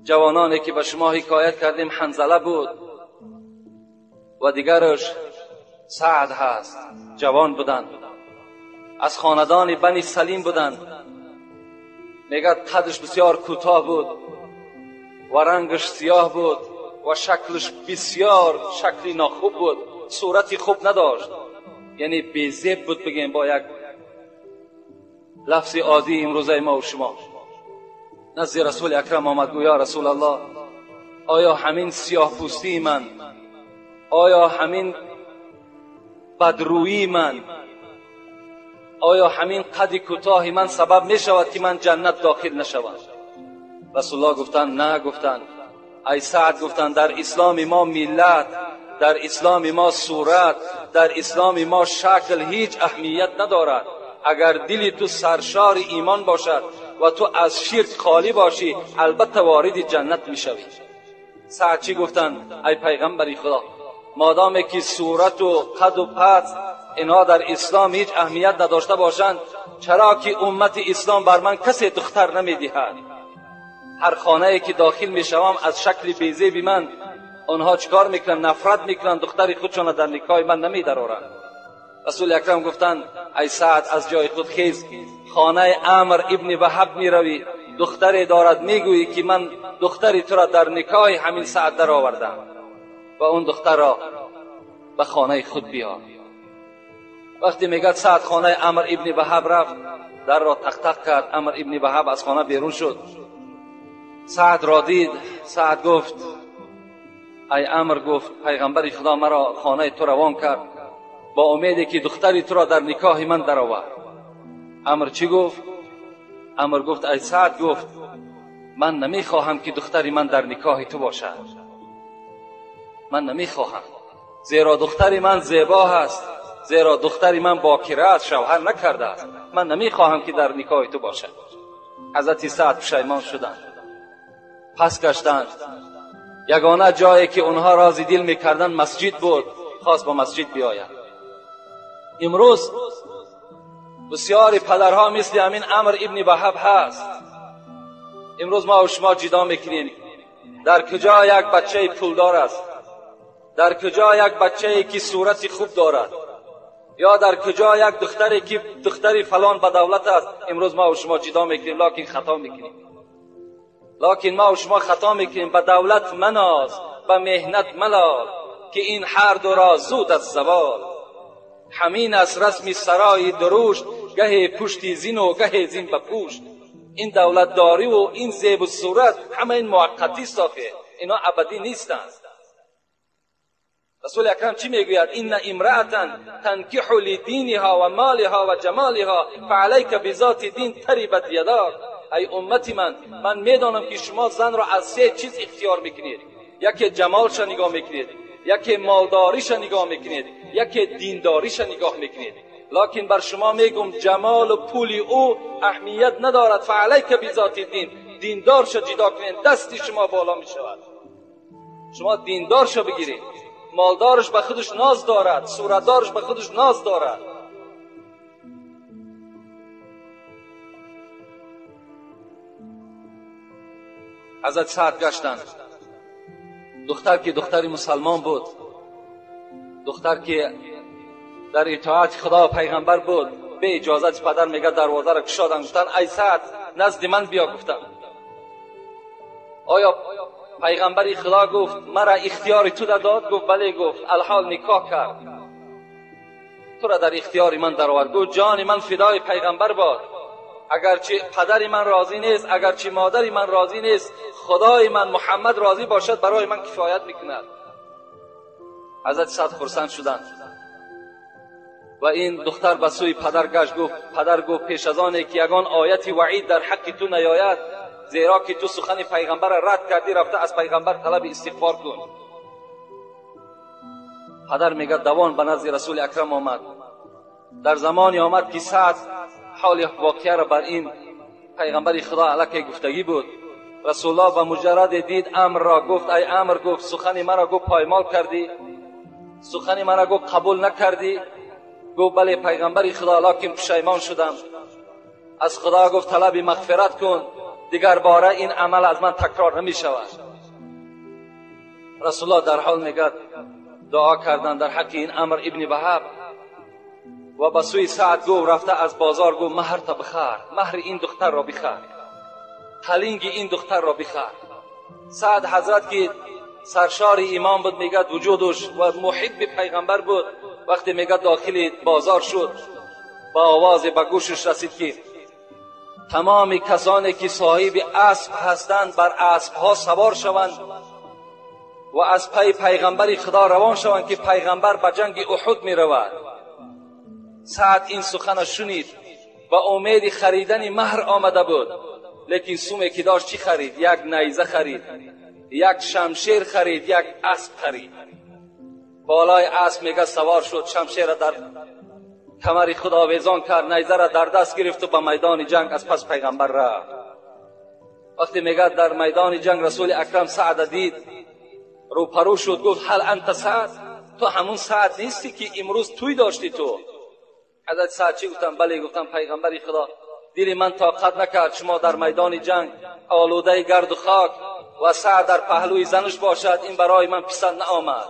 جوانانی که به شما حکایت کردیم حنظله بود و دیگرش سعد هست. جوان بودند، از خاندان بنی سلیم بودند. میگه قدش بسیار کوتاه بود و رنگش سیاه بود و شکلش بسیار شکلی ناخوب بود، صورتی خوب نداشت، یعنی بی‌زیب بود بگیم با یک لفظ عادی امروزه ما و شما. نزد رسول اکرم آمد، گویا یا رسول الله، آیا همین سیاه پوستی من، آیا همین بدرویی من، آیا همین قد کوتاه من سبب می شود که من جنت داخل نشوم؟ رسول الله گفتند نه. گفتند ای سعد، گفتند در اسلام ما ملت، در اسلام ما صورت، در اسلام ما شکل هیچ اهمیت ندارد. اگر دل تو سرشار ایمان باشد و تو از شرک خالی باشی، البته وارد جنت میشوی. سعد چی گفتند؟ ای پیغمبر خدا، مادامی که صورت و قد و پس اینها در اسلام هیچ اهمیت نداشته باشند، چرا که امت اسلام بر من کسی دختر نمیدهد؟ هر خانه ای که داخل میشوم از شکل بیزیب من آنها چیکار میکنن؟ نفرت میکنن، دختر خودشان در نکاح من نمیدرارند. رسول اکرم گفتند ای سعد، از جای خود خیز، خانه عمر ابن وهب میروی، دختری دارد، میگویی که من دختری تو را در نکاح همین سعد در آوردم و اون دختر را به خانه خود بیار. وقتی میگه سعد خانه عمر ابن وهب رفت، در را تق تق کرد، عمر ابن وهب از خانه بیرون شد. سعد را دید، سعد گفت ای عمر، گفت پیغمبر خدا مرا خانه تو روان کرد با امیدی که دختری تو را در نکاح من درآورد. عمر چی گفت؟ عمر گفت ای سعد، گفت من نمیخواهم که دختری من در نکاح تو باشد، من نمیخواهم، زیرا دختری من زیبا هست، زیرا دختری من باکره است، شوهر نکرده است، من نمیخواهم که در نکاح تو باشد. حضرت سعد پشیمان شدند، پس گشتند. یگانه جایی که اونها راضی دل میکردند مسجد بود، خواست با مسجد بیاید. امروز بسیاری پدرها مثل همین عمر ابن وهب هست. امروز ما و شما جدا میکنیم در کجا یک بچه پولدار است، در کجا یک بچه که صورت خوب دارد، یا در کجا یک دختری که دختری فلان به دولت است. امروز ما و شما جدا میکنیم، لکن خطا میکنیم، لکن ما و شما خطا میکنیم. به دولت مناز، به مهنت ملال، که این هر دو را زود از زوال. همین از رسم سرای دروشت، گه پشتی زین و گه زین به پشت. این دولت داری و این زیب و صورت همه این موقتی است، اینا ابدی نیستند. رسول اکرم چی میگوید؟ ان امرأة تنکح لدینها و مالها و جمالها فعلیک بذات دین تربت یداک. ای امت من، من میدانم که شما زن را از سه چیز اختیار میکنید: یکی جمالش نگاه میکنید، یکی مالداریش نگاه میکنید، یکی دینداریش نگاه میکنید. لکن بر شما میگم جمال و پول او اهمیت ندارد. فعلیک بذات دین، دیندارش جدا کنید، دست شما بالا میشود. شما دیندارش بگیرید، مالدارش به خودش ناز دارد، صورتدارش به خودش ناز دارد. حضرت سعد گشتند. دختر که دختری مسلمان بود، دختر که در اطاعت خدا و پیغمبر بود، به اجازت پدر میگه دروازه را گشادن، گفتن ای سعد نزد من بیا. گفتن آیا پیغمبر خدا گفت مرا اختیار تو داد؟ گفت بله. گفت الحال نکاح کرد، تو را در اختیار من درآورد. گفت جان من فدای پیغمبر باد، اگرچه پدر من راضی نیست، اگرچه مادر من راضی نیست، خدای من محمد راضی باشد برای من کفایت میکند. حضرت سعد خرسند شدند و این دختر به سوی پدر گشت. گفت پدر، گفت پیش از آن که یگان آیت وعید در حق تو نیاید، زیرا که تو سخن پیغمبر را رد کردی، رفته از پیغمبر طلب استغفار کن. پدر میگه دوان به نزد رسول اکرم آمد. در زمانی آمد که سعد حال واقعه را بر این پیغمبر خدا علیه گفتگی بود. رسول الله به مجرد دید امر را، گفت ای امر، گفت سخن مرا گفت پایمال کردی، سخن مرا گفت قبول نکردی. گفت بله پیغمبر خدا، لکن پشیمان شدم. از خدا گفت طلب مغفرت کن، دیگر باره این عمل از من تکرار نمی شود. رسول الله در حال میگد دعا کردن در حق این عمرو ابن وهب و به سوی سعد گفت رفته از بازار گفت مهر تا بخر، مهر این دختر را بخر، قلینگ این دختر را بخر. سعد حضرت که سرشار ایمان بود میگد وجودش و محب پیغمبر بود، وقتی میگد داخل بازار شد با آواز به گوشش رسید که تمام کسانی که صاحب اسب هستند بر اسبها سوار شوند و از پی پیغمبر خدا روان شوند که پیغمبر به جنگ احد می رود. سعد این سخن شنید با امید خریدن مهر آمده بود، لیکن سومی که داشت چی خرید؟ یک نیزه خرید، یک شمشیر خرید، یک اسب خرید. بالای اسب میگه سوار شد، شمشیر را در کمر خود آویزان کرد، نیزه را در دست گرفت و به میدان جنگ از پس پیغمبر رفت. وقتی میگه در میدان جنگ رسول اکرم سعد دید، روپرو شد، گفت هل انت سعد؟ تو همون سعد نیستی که امروز توی داشتی تو؟ حضرت سعد چی گفتم؟ بله. گفتم پیغمبر خدا دل من طاقت نکرد شما در میدان جنگ آلوده گرد و خاک و سعد در پهلوی زنش باشد، این برای من پسند نآمد.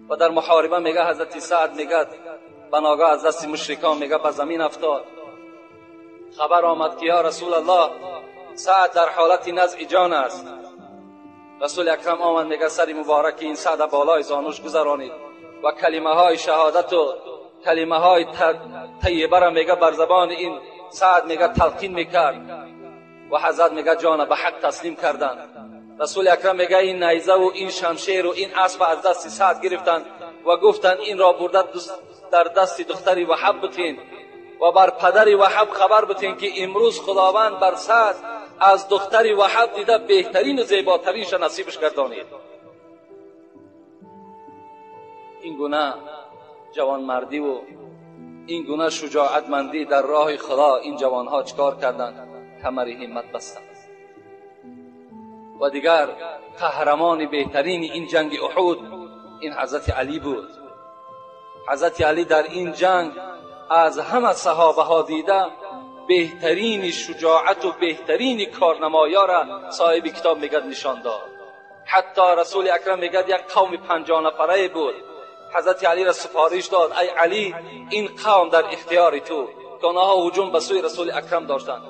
و در محاربه میگه حضرت سعد میگه بناگاه از دست مشرکان میگه به زمین افتاد. خبر آمد که یا رسول الله سعد در حالت نزع جان است. رسول اکرم آمد میگه سر مبارک این سعد بالای زانوش گذرانید و کلمه های شهادت و کلمه های طیبه را میگه بر زبان این سعد میگه تلقین میکرد و حضرت میگه جان به حق تسلیم کردند. رسول اکرم میگه این نیزه و این شمشیر و این اسب از دست سعد گرفتند و گفتند این را برده در دست دختری وهب بتین و بر پدر وهب خبر بتین که امروز خداوند بر سعد از دختری وهب دیده بهترین و زیباترینش نصیبش گردانید. این گونه جوانمردی و این گونه شجاعتمندی در راه خدا این جوانها چکار کردند؟ کمر همت بستند. و دیگر قهرمان بهترین این جنگ احد این حضرت علی بود. حضرت علی در این جنگ از همه صحابه ها دیده بهترین شجاعت و بهترین کارنمایی را صاحب کتاب میگد نشان داد. حتی رسول اکرم میگد یک قوم 50 نفره بود، حضرت علی را سفارش داد ای علی این قوم در اختیار تو، که آنها هجوم به سوی رسول اکرم داشتند.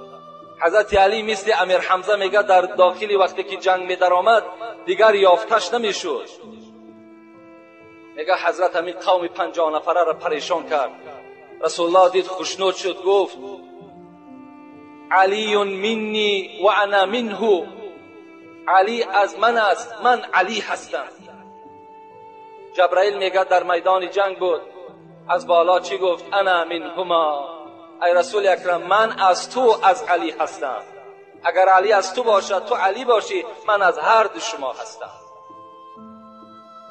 حضرت علی مثل امیر حمزه میگه در داخلی وقتی که جنگ می درآمد دیگر یافتش نمیشد. میگه حضرت همین قوم 50 نفره را پریشان کرد. رسول الله دید خوشنود شد، گفت علی منی و انا منه، علی از من است، من علی هستم. جبرائیل میگه در میدان جنگ بود، از بالا چی گفت؟ انا منهما، ای رسول اکرم من از تو از علی هستم، اگر علی از تو باشد تو علی باشی، من از هر دو شما هستم.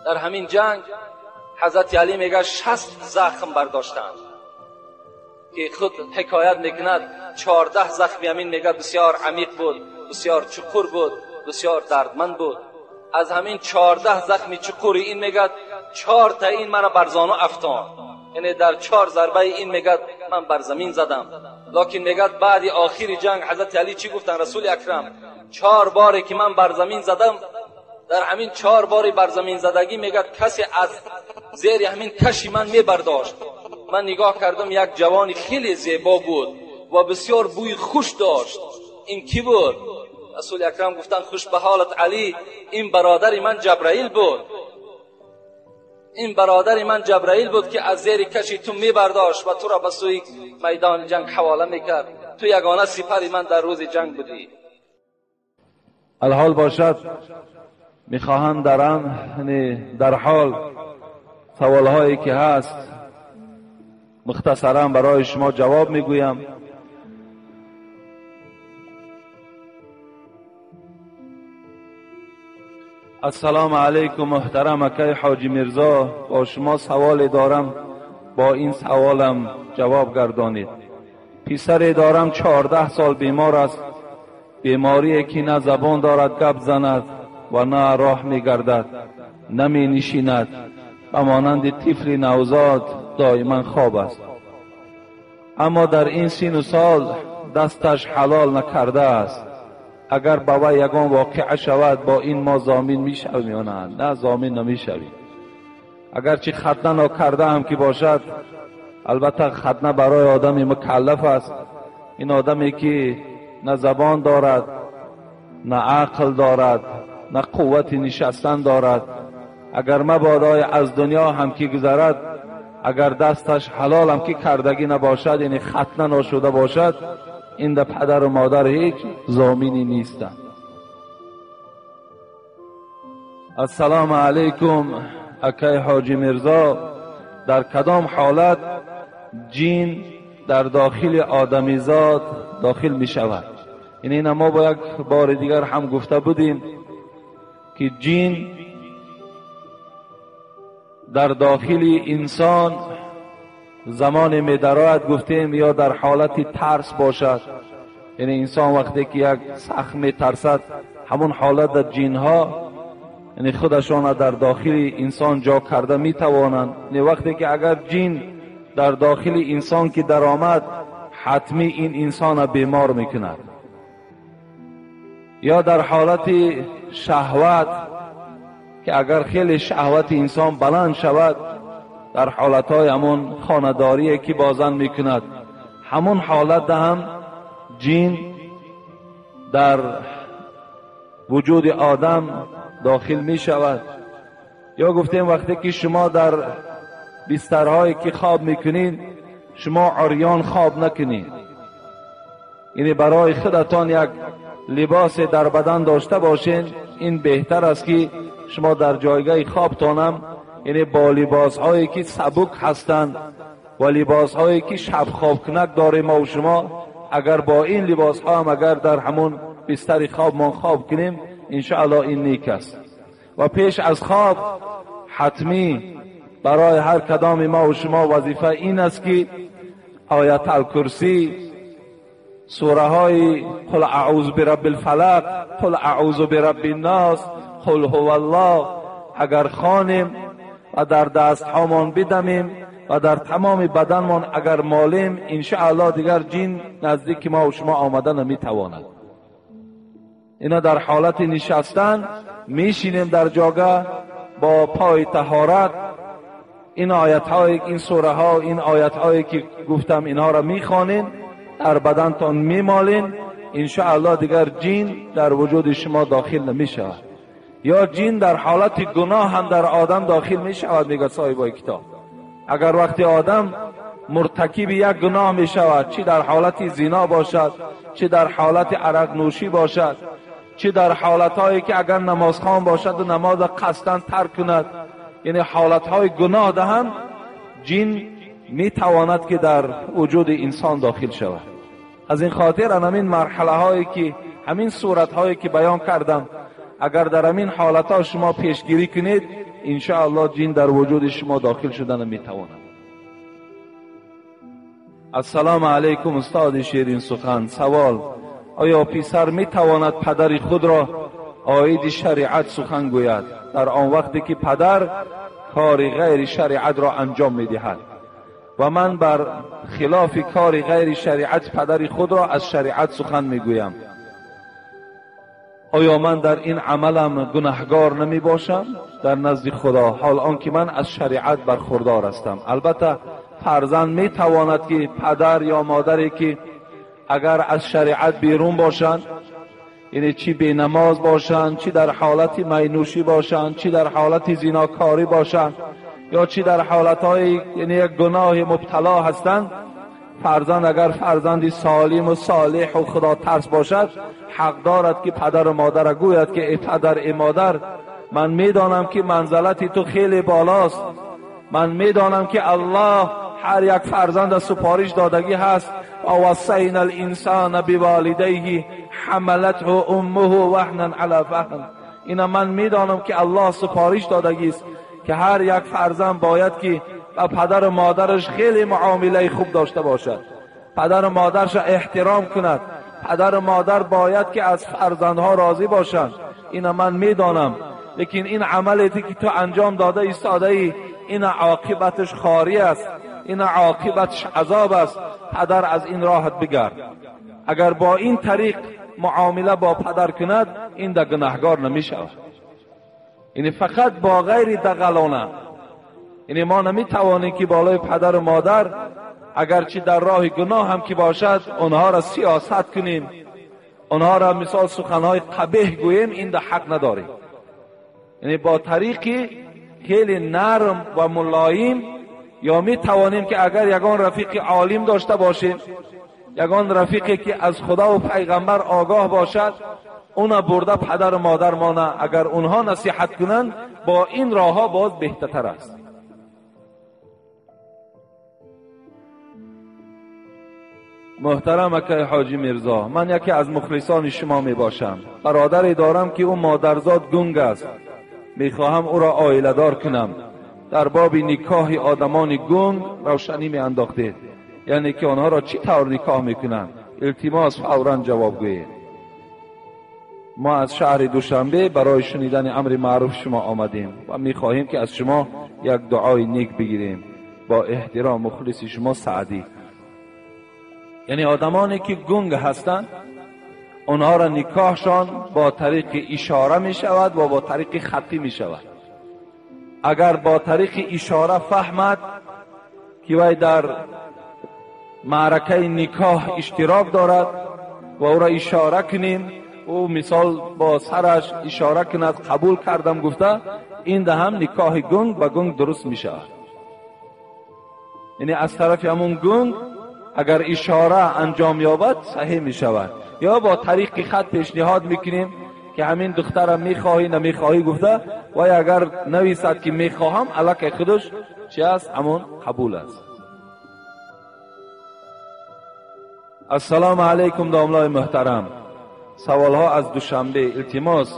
در همین جنگ حضرت علی میگه 60 زخم برداشتند که خود حکایت میکند 14 زخم یمین میگه بسیار عمیق بود، بسیار چقور بود، بسیار دردمند بود. از همین 14 زخم چقوری این میگه 4 تا این مرا بر زانو افتان، یعنی در 4 ضربه این میگه من بر زمین زدم. لکن میگه بعد آخر جنگ حضرت علی چی گفتن؟ رسول اکرم 4 باری که من بر زمین زدم، در همین 4 باری بر زمین زدگی میگه کسی از زیر همین کشی من میبرداشت. من نگاه کردم یک جوان خیلی زیبا بود و بسیار بوی خوش داشت. این کی بود؟ رسول اکرم گفتن خوش به حالت علی، این برادر من جبرائیل بود، این برادر من جبرائیل بود که از زیر کشی تو میبرداشت و تو را به سوی میدان جنگ حواله میکرد، تو یگانه سپر من در روز جنگ بودی. الحال باشد میخواهم در حال سوالهایی که هست مختصرا برای شما جواب میگویم. السلام علیکم محترم اکای حاجی میرزا، با شما سوال دارم، با این سوالم جواب گردانید. پسر دارم 14 سال بیمار است، بیماری که نه زبان دارد گپ زند و نه راه میگردد، نمی نشیند، به مانند طفل نوزاد دائما خواب است، اما در این سن و سال دستش حلال نکرده است. اگر به وی یگان واقعه شود با این ما ضامن میشویم یا نه؟ نه، ضامن نمیشویم. اگرچه ختنه نکرده هم که باشد، البته ختنه برای آدم مکلف است. این آدمی که نه زبان دارد، نه عقل دارد، نه قوت نشستن دارد، اگر مبادای از دنیا هم که گذرد، اگر دستش حلال هم که کردگی نباشد، یعنی ختنه نشده باشد، این در پدر و مادر هیچ ضامنی نیستند. السلام علیکم اکای حاجی میرزا، در کدام حالت جین در داخل آدمیزاد داخل می شود؟ یعنی این ما با یک بار دیگر هم گفته بودیم که جین در داخل انسان زمان می درآید، گفتیم یا در حالت ترس باشد، یعنی انسان وقتی که یک سخت می ترسد، همون حالت در جین ها یعنی خودشان در داخل انسان جا کرده می توانند. یعنی وقتی که اگر جین در داخل انسان که در آمد، حتمی این انسان بیمار می کند. یا در حالت شهوت که اگر خیلی شهوت انسان بلند شود، در حالتهای همون خانه‌داری که بازن میکند، همون حالت هم جین در وجود آدم داخل می شود. یا گفتیم وقتی که شما در بسترهایی که خواب میکنید، شما عریان خواب نکنید، یعنی برای خودتان یک لباس در بدن داشته باشین. این بهتر است که شما در جایگاه خوابتانم یعنی با لباس هایی که سبک هستند و لباس هایی که شب خواب کنک داریم ما و شما، اگر با این لباس ها هم اگر در همون بستر خواب ما خواب کنیم، انشاءالله این نیک است. و پیش از خواب حتمی برای هر کدام ما و شما وظیفه این است که آیت الکرسی، سوره های قل اعوذ برب الفلق، قل اعوذ برب الناس، قل هو الله اگر خوانیم و در دست هامان بدمیم و در تمام بدنمان اگر مالیم، انشاءالله دیگر جین نزدیک ما و شما آمده نمیتواند. اینا در حالت نشستن میشینیم در جاگه با پای طهارت، این آیت های، این سوره ها، این آیت هایی که گفتم اینها را میخوانین، در بدنتان میمالین، انشاءالله دیگر جین در وجود شما داخل نمیشود. یا جین در حالت گناه هم در آدم داخل می شود، میگه صاحبای کتاب. اگر وقتی آدم مرتکب یک گناه می شود، چی در حالت زنا باشد، چی در حالت عرق نوشی باشد، چی در حالتهایی که اگر نمازخوان باشد و نماز قصداً ترک کند، یعنی حالتهای گناه دهم جین می تواند که در وجود انسان داخل شود. از این خاطر همین مرحله هایی که همین صورت هایی که بیان کردم، اگر در همین حالتها شما پیشگیری کنید، انشاءالله جین در وجود شما داخل شدن میتواند. السلام علیکم استاد شیرین سخن. سوال: آیا پسر میتواند پدر خود را عاید شریعت سخن گوید در آن وقتی که پدر کار غیر شریعت را انجام میدهد و من بر خلاف کار غیر شریعت پدر خود را از شریعت سخن میگویم، آیا من در این عملم گناهگار نمی باشم در نزد خدا، حال آنکه من از شریعت برخوردار هستم؟ البته فرزند می تواند که پدر یا مادری که اگر از شریعت بیرون باشند، یعنی چی بی نماز باشند، چی در حالت مینوشی باشند، چی در حالت زیناکاری باشند، یا چی در حالتهای یعنی یک گناه مبتلا هستند، فرزند اگر فرزندی سالم و صالح و خدا ترس باشد، حق دارد که پدر و مادر گوید که ای پدر ای مادر، من میدانم که منزلت تو خیلی بالاست، من میدانم که الله هر یک فرزند سپارش دادگی هست، ووصینا الانسان بوالدیه حملته امه وهنا علی وهن. اینا من میدانم که الله سپارش دادگی است که هر یک فرزند باید که با پدر و مادرش خیلی معامله خوب داشته باشد، پدر و مادرش احترام کند، پدر و مادر باید که از فرزندها راضی باشند. اینا من میدانم، لیکن این عملی که تو انجام داده ایستاده ای ин оқибаташ хорӣ аст, ин оқибаташ азоб аст, падар аз ин роҳат бигард. Агар бо ин тариқ муомила бо падар кунад, ин да гунаҳгор намешавад. Яъне фақат бо ғайри дағалона. Яъне мо наметавонем ки болои падару модар агарчи дар роҳи гуноҳ ҳам ки бошад, онҳоро сиёсат кунем, онҳоро мисол суханҳои қабеҳ гӯем, ин да ҳақ надорем. Яъне бо тариқи хеле нарм ва мулоим, ё метавонем ки агар ягон рафиқи олим дошта бошем, ягон рафиқе ки аз Худо ва пайғамбар огоҳ бошад, уна бурда падару модармона агар онҳо насиҳат кунанд, бо ин роҳҳо боз беҳтартар аст. Муҳтарам акай Ҳоҷи Мирзо, ман яке аз мухлисони шумо мебошам. Бародаре дорам ки ӯ модарзод гунг аст. Мехоҳам ӯро оиладор кунам. Дар боби никоҳи одамони гунг равшанӣ меандохтед, яъне ки онҳоро чӣ тавр никоҳ мекунанд? Илтимос фавран ҷавоб гӯед. Мо аз шаҳри Душанбе барои шунидани амри маъруф шумо омадем ва мехоҳем ки аз шумо як дуои нек бигирем. Бо эҳтиром мухлиси шумо Саъдӣ. Яъне одамоне ки гунг ҳастанд, онҳоро никоҳшон бо тариқи ишора мешавад ва бо тариқи хаттӣ мешавад. Агар бо тариқи ишора фаҳмад ки вай дар маъракаи никоҳ иштирок дорад ва ӯро ишора кунем, ӯ мисол бо сараш ишора кунад қабул кардам гуфта, ин да ҳам никоҳи гунг ба гунг дуруст мешавад. Яъне аз тарафи ҳамун гунг агар ишора анҷом ёбад саҳеҳ мешавад. Ё бо тариқи хат пешниҳод мекунем ки ҳамин духтарам мехоҳӣ намехоҳӣ гуфта, вай агар нависад ки мехоҳам, аллакай худаш чи аст, ҳамон қабул аст. Ассалому алайкум домлои муҳтарам. Саволҳо аз Душанбе. Илтимос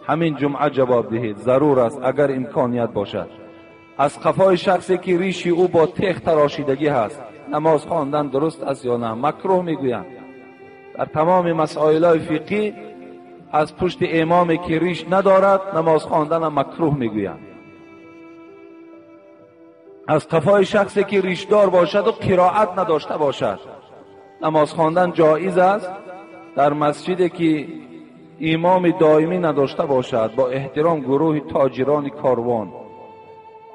ҳамин ҷумъа ҷавоб диҳед, зарур аст агар имконият бошад. Аз қафои шахсе ки риши ӯ бо тех тарошидагӣ ҳаст, намоз хондан дуруст аст ё на? Макрӯҳ мегӯянд. Дар тамоми масоилҳои фиқҳӣ аз пушти имоме ки риш надорад намоз хонданам макрӯҳ мегӯянд. Аз қафои шахсе ки ришдор бошад ва қироат надошта бошад намоз хондан ҷоиз аст дар масҷиде ки имоми доимӣ надошта бошад, бо эҳтиром гурӯҳи тоҷирони корвон.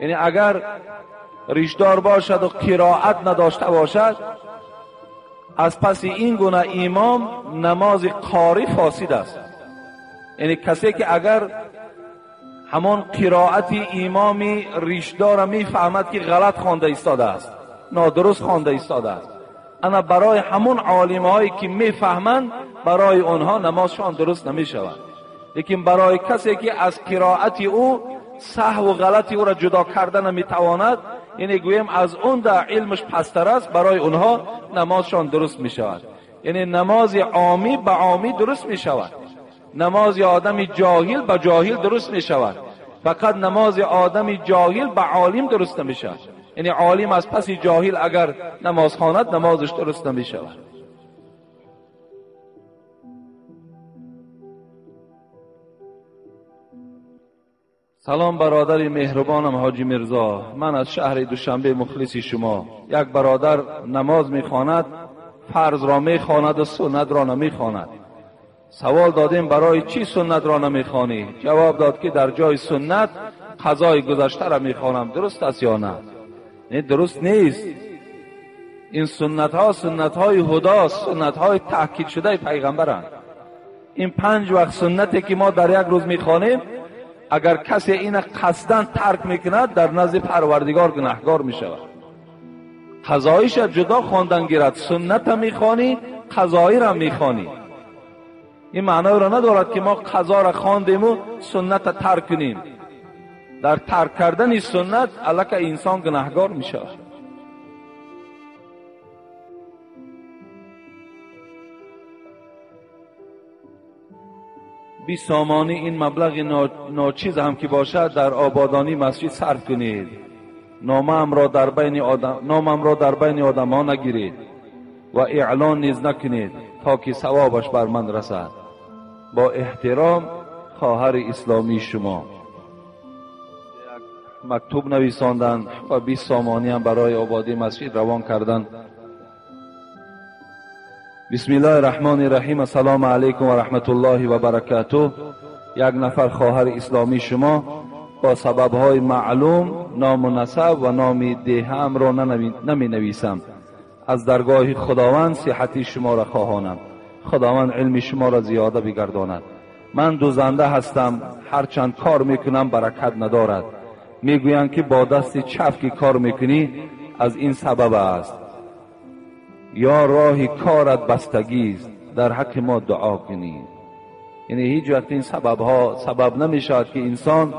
Яъне агар ришдор бошад ва қироат надошта бошад, аз паси ин гуна имом намози қорӣ фосид аст. Яъне касе ки агар ҳамон қироати имоми ришдорро мефаҳмад ки ғалат хонда истодааст, нодуруст хонда истодааст, ана барои ҳамон олимҳое ки мефаҳманд, барои онҳо намозшон дуруст намешавад. Лекин барои касе ки аз қироати ӯ саҳву ғалати ӯро ҷудо карда наметавонад, яъне гӯем аз он да илмаш пасттар аст, барои онҳо намозшон дуруст мешавад. Яъне намози омӣ ба омӣ дуруст мешавад, намози одами ҷоҳил ба ҷоҳил дуруст мешавад, фақат намози одами ҷоҳил ба олим дуруст намешавад. Яъне олим аз паси ҷоҳил агар намоз хонад, намозаш дуруст намешавад. Салом бародари меҳрубонам Ҳоҷи Мирзо, ман аз шаҳри Душанбе мухлиси шумо. Як бародар намоз мехонад, фарзро мехонад ва суннатро намехонад. Савол додем барои чӣ суннатро намехонӣ? Ҷавоб дод ки дар ҷои суннат қазои гузаштаро мехонам. Дуруст аст ё на? Не, дуруст нест. Ин суннатҳо суннатҳои ҳудост, суннатҳои таъкид шудаи пайғамбаранд. Ин 5 вақт суннате ки мо дар як рӯз мехонем, агар касе ина қасдан тарк мекунад, дар назди Парвардигор гунаҳгор мешавад. Қазоиша ҷудо хондан гирад, сунната мехонӣ, қазоиро мехонӣ. Ин маъноеро надорад ки мо қазоро хондему сунната тарк кунем. Дар тарк кардани суннат аллакай инсон гунаҳгор мешавад. 20 сомонӣ ин маблағи ночиз ҳам ки бошад дар ободонии масҷид сарф кунед. Номамро дар байни одамҳо нагиред ва эълон низ накунед то ки савобаш бар ман расад. Бо эҳтиром хоҳари исломии шумо. مکتوب نویساندند و 20 سامانی هم برای آبادی مسجد روان کردند. بسم الله الرحمن الرحیم. السلام علیکم و رحمت الله و برکاته. یک نفر خواهر اسلامی شما با سببهای معلوم نام و نسب و نام دیهم را نمی نویسم. از درگاه خداوند صحتی شما را خواهانم. خداوند علم شما را زیاده بگرداند. من دوزنده هستم، هرچند کار میکنم برکت ندارد. میگویند که با دست چپ که کار میکنی از این سبب است، یا راه کارت بستگی است، در حق ما دعا کنی. یعنی هیچ وقت این سببها سبب نمیشود که انسان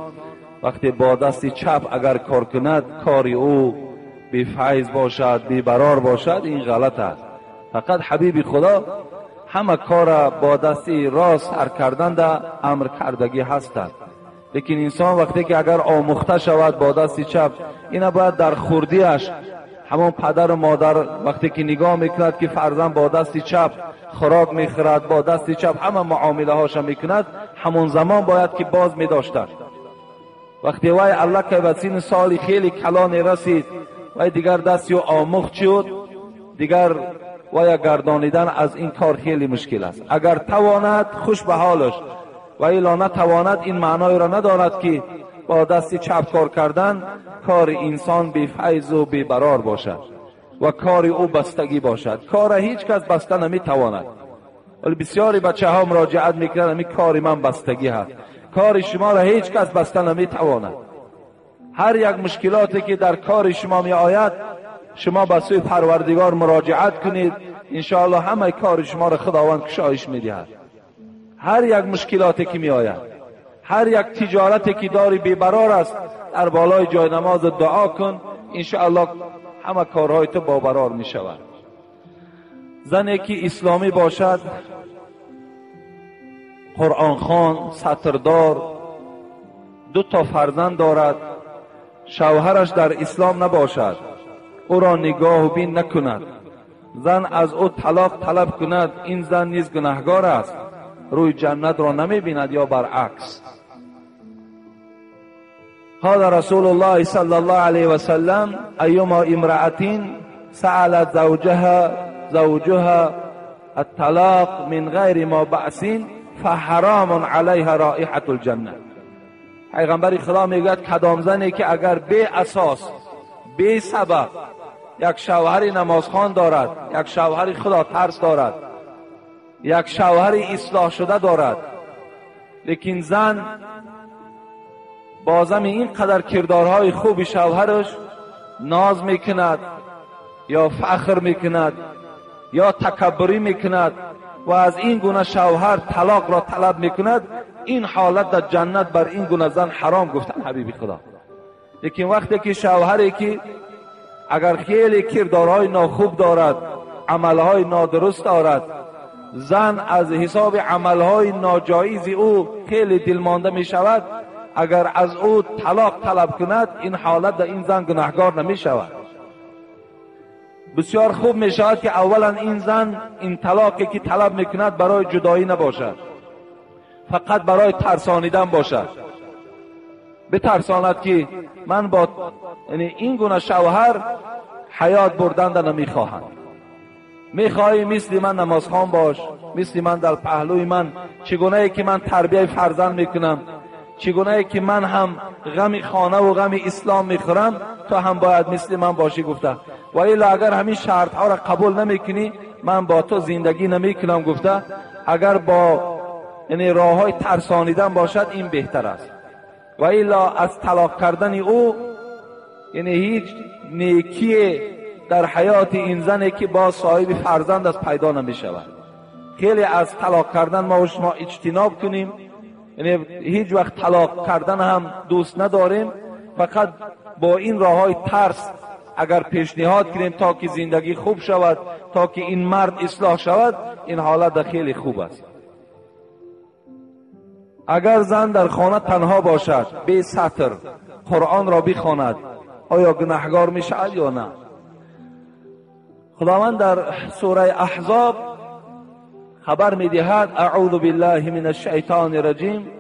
وقتی با دست چپ اگر کار کند کار او بی فیض باشد، بی برار باشد. این غلط است. فقط حبیب خدا همه کار با دست راست سر کردن در امر کردگی هستند. لیکن انسان وقتی که اگر آموخته شود با دست چپ، اینا باید در خوردیش همون پدر و مادر وقتی که نگاه میکند که فرزند با دست چپ خوراک میخورد، با دست چپ همه معامله هاش میکند، همون زمان باید که باز میداشتند. وقتی وای الله که به سن سال خیلی کلان رسید، وای دیگر دست او آموخت شد، دیگر وای گردانیدن از این کار خیلی مشکل است. اگر تواند خوش به حالش، و الا نتواند این معنای را ندارد که با دست چپ کار کردن کار انسان بی فیض و بی برار باشد و کار او بستگی باشد. کار هیچ کس بسته نمیتواند. ولی بسیاری بچه ها مراجعت میکنند همین کار من بستگی هست. کار شما را هیچ کس بسته نمیتواند. هر یک مشکلاتی که در کار شما می آید، شما به سوی پروردگار مراجعت کنید، انشاءالله همه کار شما را خداوند کشایش میدهد. هر یک مشکلاتی که می آید، هر یک تجارتی که داری بیبرار است، در بالای جای نماز دعا کن، انشاءالله همه کارهای تو بابرار می شود. زنی که اسلامی باشد، قرآن خوان، ستردار، 2 تا فرزند دارد، شوهرش در اسلام نباشد، او را نگاه و بین نکند، زن از او طلاق طلب کند، این زن نیز گناهگار است، روی جنت را نمی بیند یا برعکس. قال رسول الله صلی الله علیه و سلم ایما امرأة سألت زوجها الطلاق من غیر ما بأس فحرام علیها رائحة الجنه. پیغمبر خدا میگوید کدام زنی که اگر بی اساس بی سبب یک شوهر نمازخوان دارد، یک شوهر خدا ترس دارد، یک شوهر اصلاح شده دارد، لیکن زن بازم اینقدر کردارهای خوب شوهرش ناز میکند یا فخر میکند یا تکبری میکند و از این گونه شوهر طلاق را طلب میکند، این حالت در جنت بر این گونه زن حرام گفتن حبیبی خدا. لیکن وقتی که شوهری که اگر خیلی کردارهای ناخوب دارد، عملهای نادرست دارد، زن از حساب عملهای ناجایز او خیلی دلمانده می شود، اگر از او طلاق طلب کند، این حالت در این زن گناهگار نمی شود. بسیار خوب می شود که اولا این زن این طلاقی که طلب می کند برای جدایی نباشد، فقط برای ترسانیدن باشد، بترساند که من با یعنی این گونه شوهر حیات بردن نمی خواهم، میخواهی مثل من نمازخوان باش، مثل من در پهلوی من، چگونه ای که من تربیه فرزند میکنم، چگونه ای که من هم غم خانه و غم اسلام میخورم، تو هم باید مثل من باشی گفته. و الا اگر همین شرط ها را قبول نمیکنی، من با تو زندگی نمیکنم گفته. اگر با یعنی راه های ترسانیدن باشد این بهتر است. و الا از طلاق کردن او یعنی هیچ نیکی در حیات این زنی که با صاحب فرزند است پیدا نمی شود. خیلی از طلاق کردن ما و شما اجتناب کنیم، یعنی هیچ وقت طلاق کردن هم دوست نداریم، فقط با این راه های ترس اگر پیشنهاد کنیم تا که زندگی خوب شود، تا که این مرد اصلاح شود، این حالت خیلی خوب است. اگر زن در خانه تنها باشد، بی ستر قرآن را بخواند، آیا گناهگار می شود یا نه؟ خداوند در سوره احزاب خبر میدهد، اعوذ بالله من الشیطان الرجیم،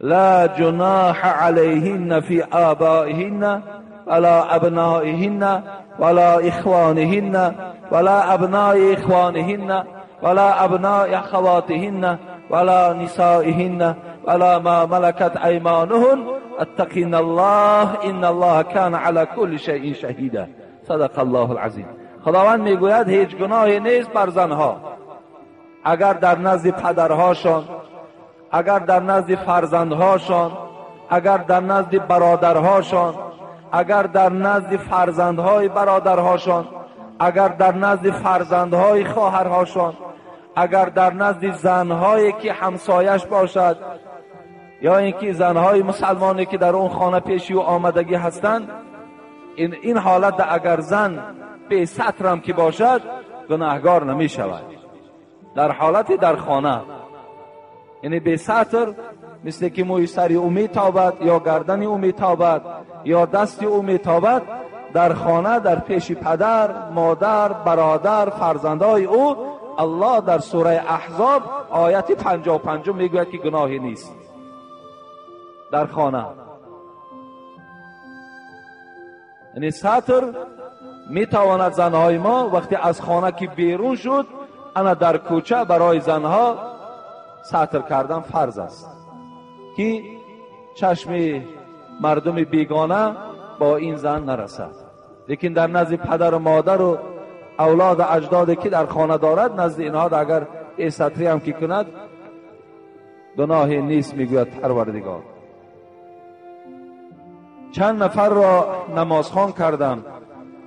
لا جناح علیهن فی آبائهن ولا ابنائهن ولا اخوانهن ولا ابناء اخوانهن ولا ابناء اخواتهن ولا نسائهن ولا ما ملكت ایمانهن اتقین الله ان الله کان علی کل شیء شهیدا. صدق الله العظیم. خداوند میگوید هیچ گناهی نیست بر زنها اگر در نزد پدرهاشان، اگر در نزد فرزندهاشان، اگر در نزد برادرهاشان، اگر در نزد فرزندهای برادرهاشان، اگر در نزد فرزندهای خواهرهاشان، اگر در نزد زنهایی که همسایش باشد یا اینکه زنهای مسلمانی که در اون خانه پیشی و آمدگی هستند، این حالت اگر زن به ستر هم که باشد گناهگار نمی شود. در حالت در خانه، یعنی به ستر، مثل که موی سری او میتابد یا گردن او میتابد یا دست او میتابد، در خانه در پیش پدر، مادر، برادر، فرزندای او، الله در سوره احزاب آیت 55 میگوید که گناهی نیست در خانه. یعنی ستر میتواند زنهای ما وقتی از خانه که بیرون شد، انا در کوچه برای زنها ستر کردن فرض است که چشم مردم بیگانه با این زن نرسد. لیکن در نزد پدر و مادر و اولاد و اجداد که در خانه دارد، نزد اینها اگر ستری هم که کند گناهی نیست، میگوید پروردگار. چند نفر را نمازخوان کردم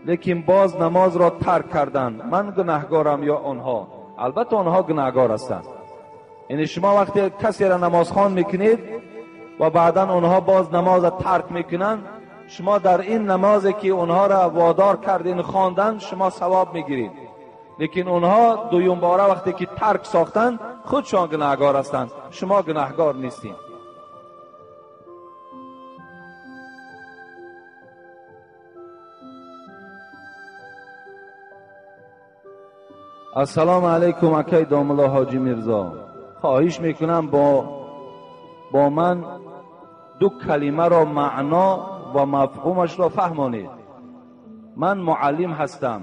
لیکن باز نماز را ترک کردند، من گناهگارم یا آنها؟ البته آنها گناهگار هستند. یعنی شما وقتی کسی را نمازخوان میکنید و بعدا آنها باز نماز را ترک میکنند، شما در این نمازی که آنها را وادار کردین خواندن شما ثواب میگیرید، لیکن آنها دویم باره وقتی که ترک ساختند خودشان گناهگار هستند، شما گناهگار نیستین. السلام علیکم اکای داملا حاجی میرزا، خواهش میکنم با من دو کلمه را معنا و مفهومش را فهمانید. من معلم هستم.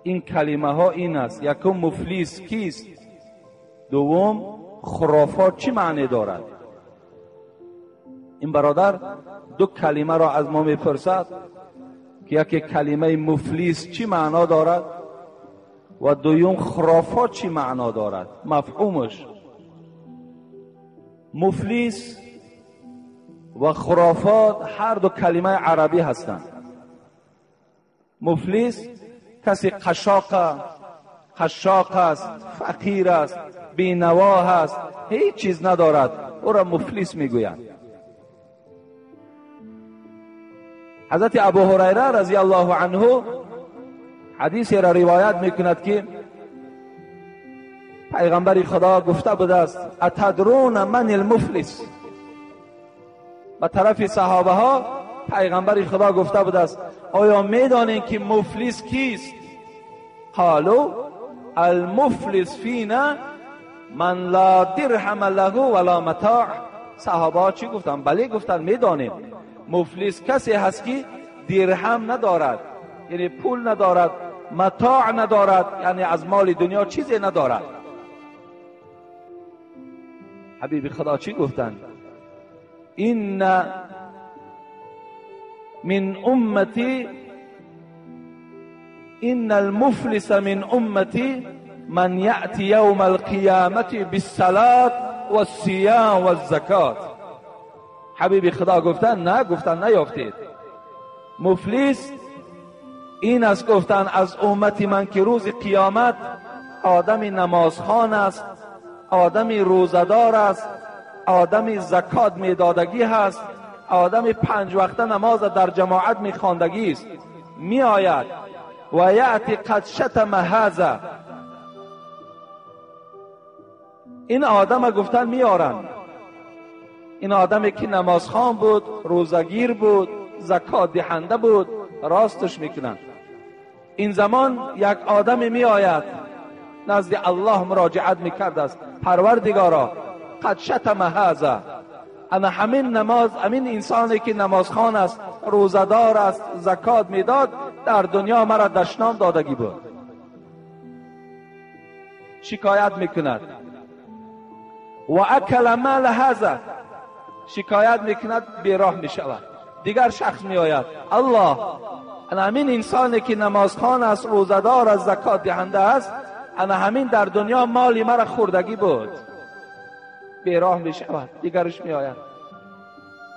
این کلمه ها این است: یکم مفلس کیست، دوم خرافات چی معنی دارد. این برادر دو کلمه را از ما میپرسد که یکی کلمه مفلس چی معنا دارد و دوم خرافات چی معنا دارد، مفهومش. مفلس و خرافات هر دو کلمه عربی هستند. مفلس کسی قشاق است، فقیر است، بینوا است، هیچ چیز ندارد، او را مفلس میگویند. حضرت ابو هریره رضی الله عنه حدیثی را روایت میکند که پیغمبر خدا گفته بوده است: اتدرون من المفلس؟ به طرف صحابه ها پیغمبر خدا گفته بوده است: آیا میدانید که مفلس کیست؟ قالوا المفلس فینا من لا درهم له ولا متاع. صحابه ها چی گفتن؟ بله گفتن میدانیم، مفلس کسی هست که درهم ندارد، یعنی پول ندارد، متاع ندارد، یعنی از مال دنیا چیزی ندارد. حبیب خدا چی گفتن؟ این من امتی، ان المفلس من امتی من یأتی یوم القیامة بالصلاة والصیام والزکات. حبیب خدا گفتن نه، گفتن نیافتید. مفلس این است گفتن از امتی من که روز قیامت آدم نمازخوان است، آدم روزه‌دار است، آدم زکات میدادگی هست، آدم 5 وقته نماز در جماعت میخواندگی است، میآید و یأتی قد شتم هذا. این آدم گفتن میارن، این آدمی که نمازخوان بود، روزگیر بود، زکات دهنده بود، راستش میکنن. این زمان یک آدمی میآید نزد الله مراجعت میکرد است: پروردگارا قد شتم هذا، انا همین نماز، همین انسانی که نمازخوان است، روزه‌دار است، زکات میداد، در دنیا مرا دشنام دادگی بود. شکایت میکند. و اکل مال هذا، شکایت میکند، بیراه میشود. دیگر شخص میآید، الله، انا همین انسانی که نمازخوان است، روزه‌دار است، زکات دهنده است، انا همین در دنیا مالی مرا خوردگی بود. بیراه میشود. دیگرش میآید،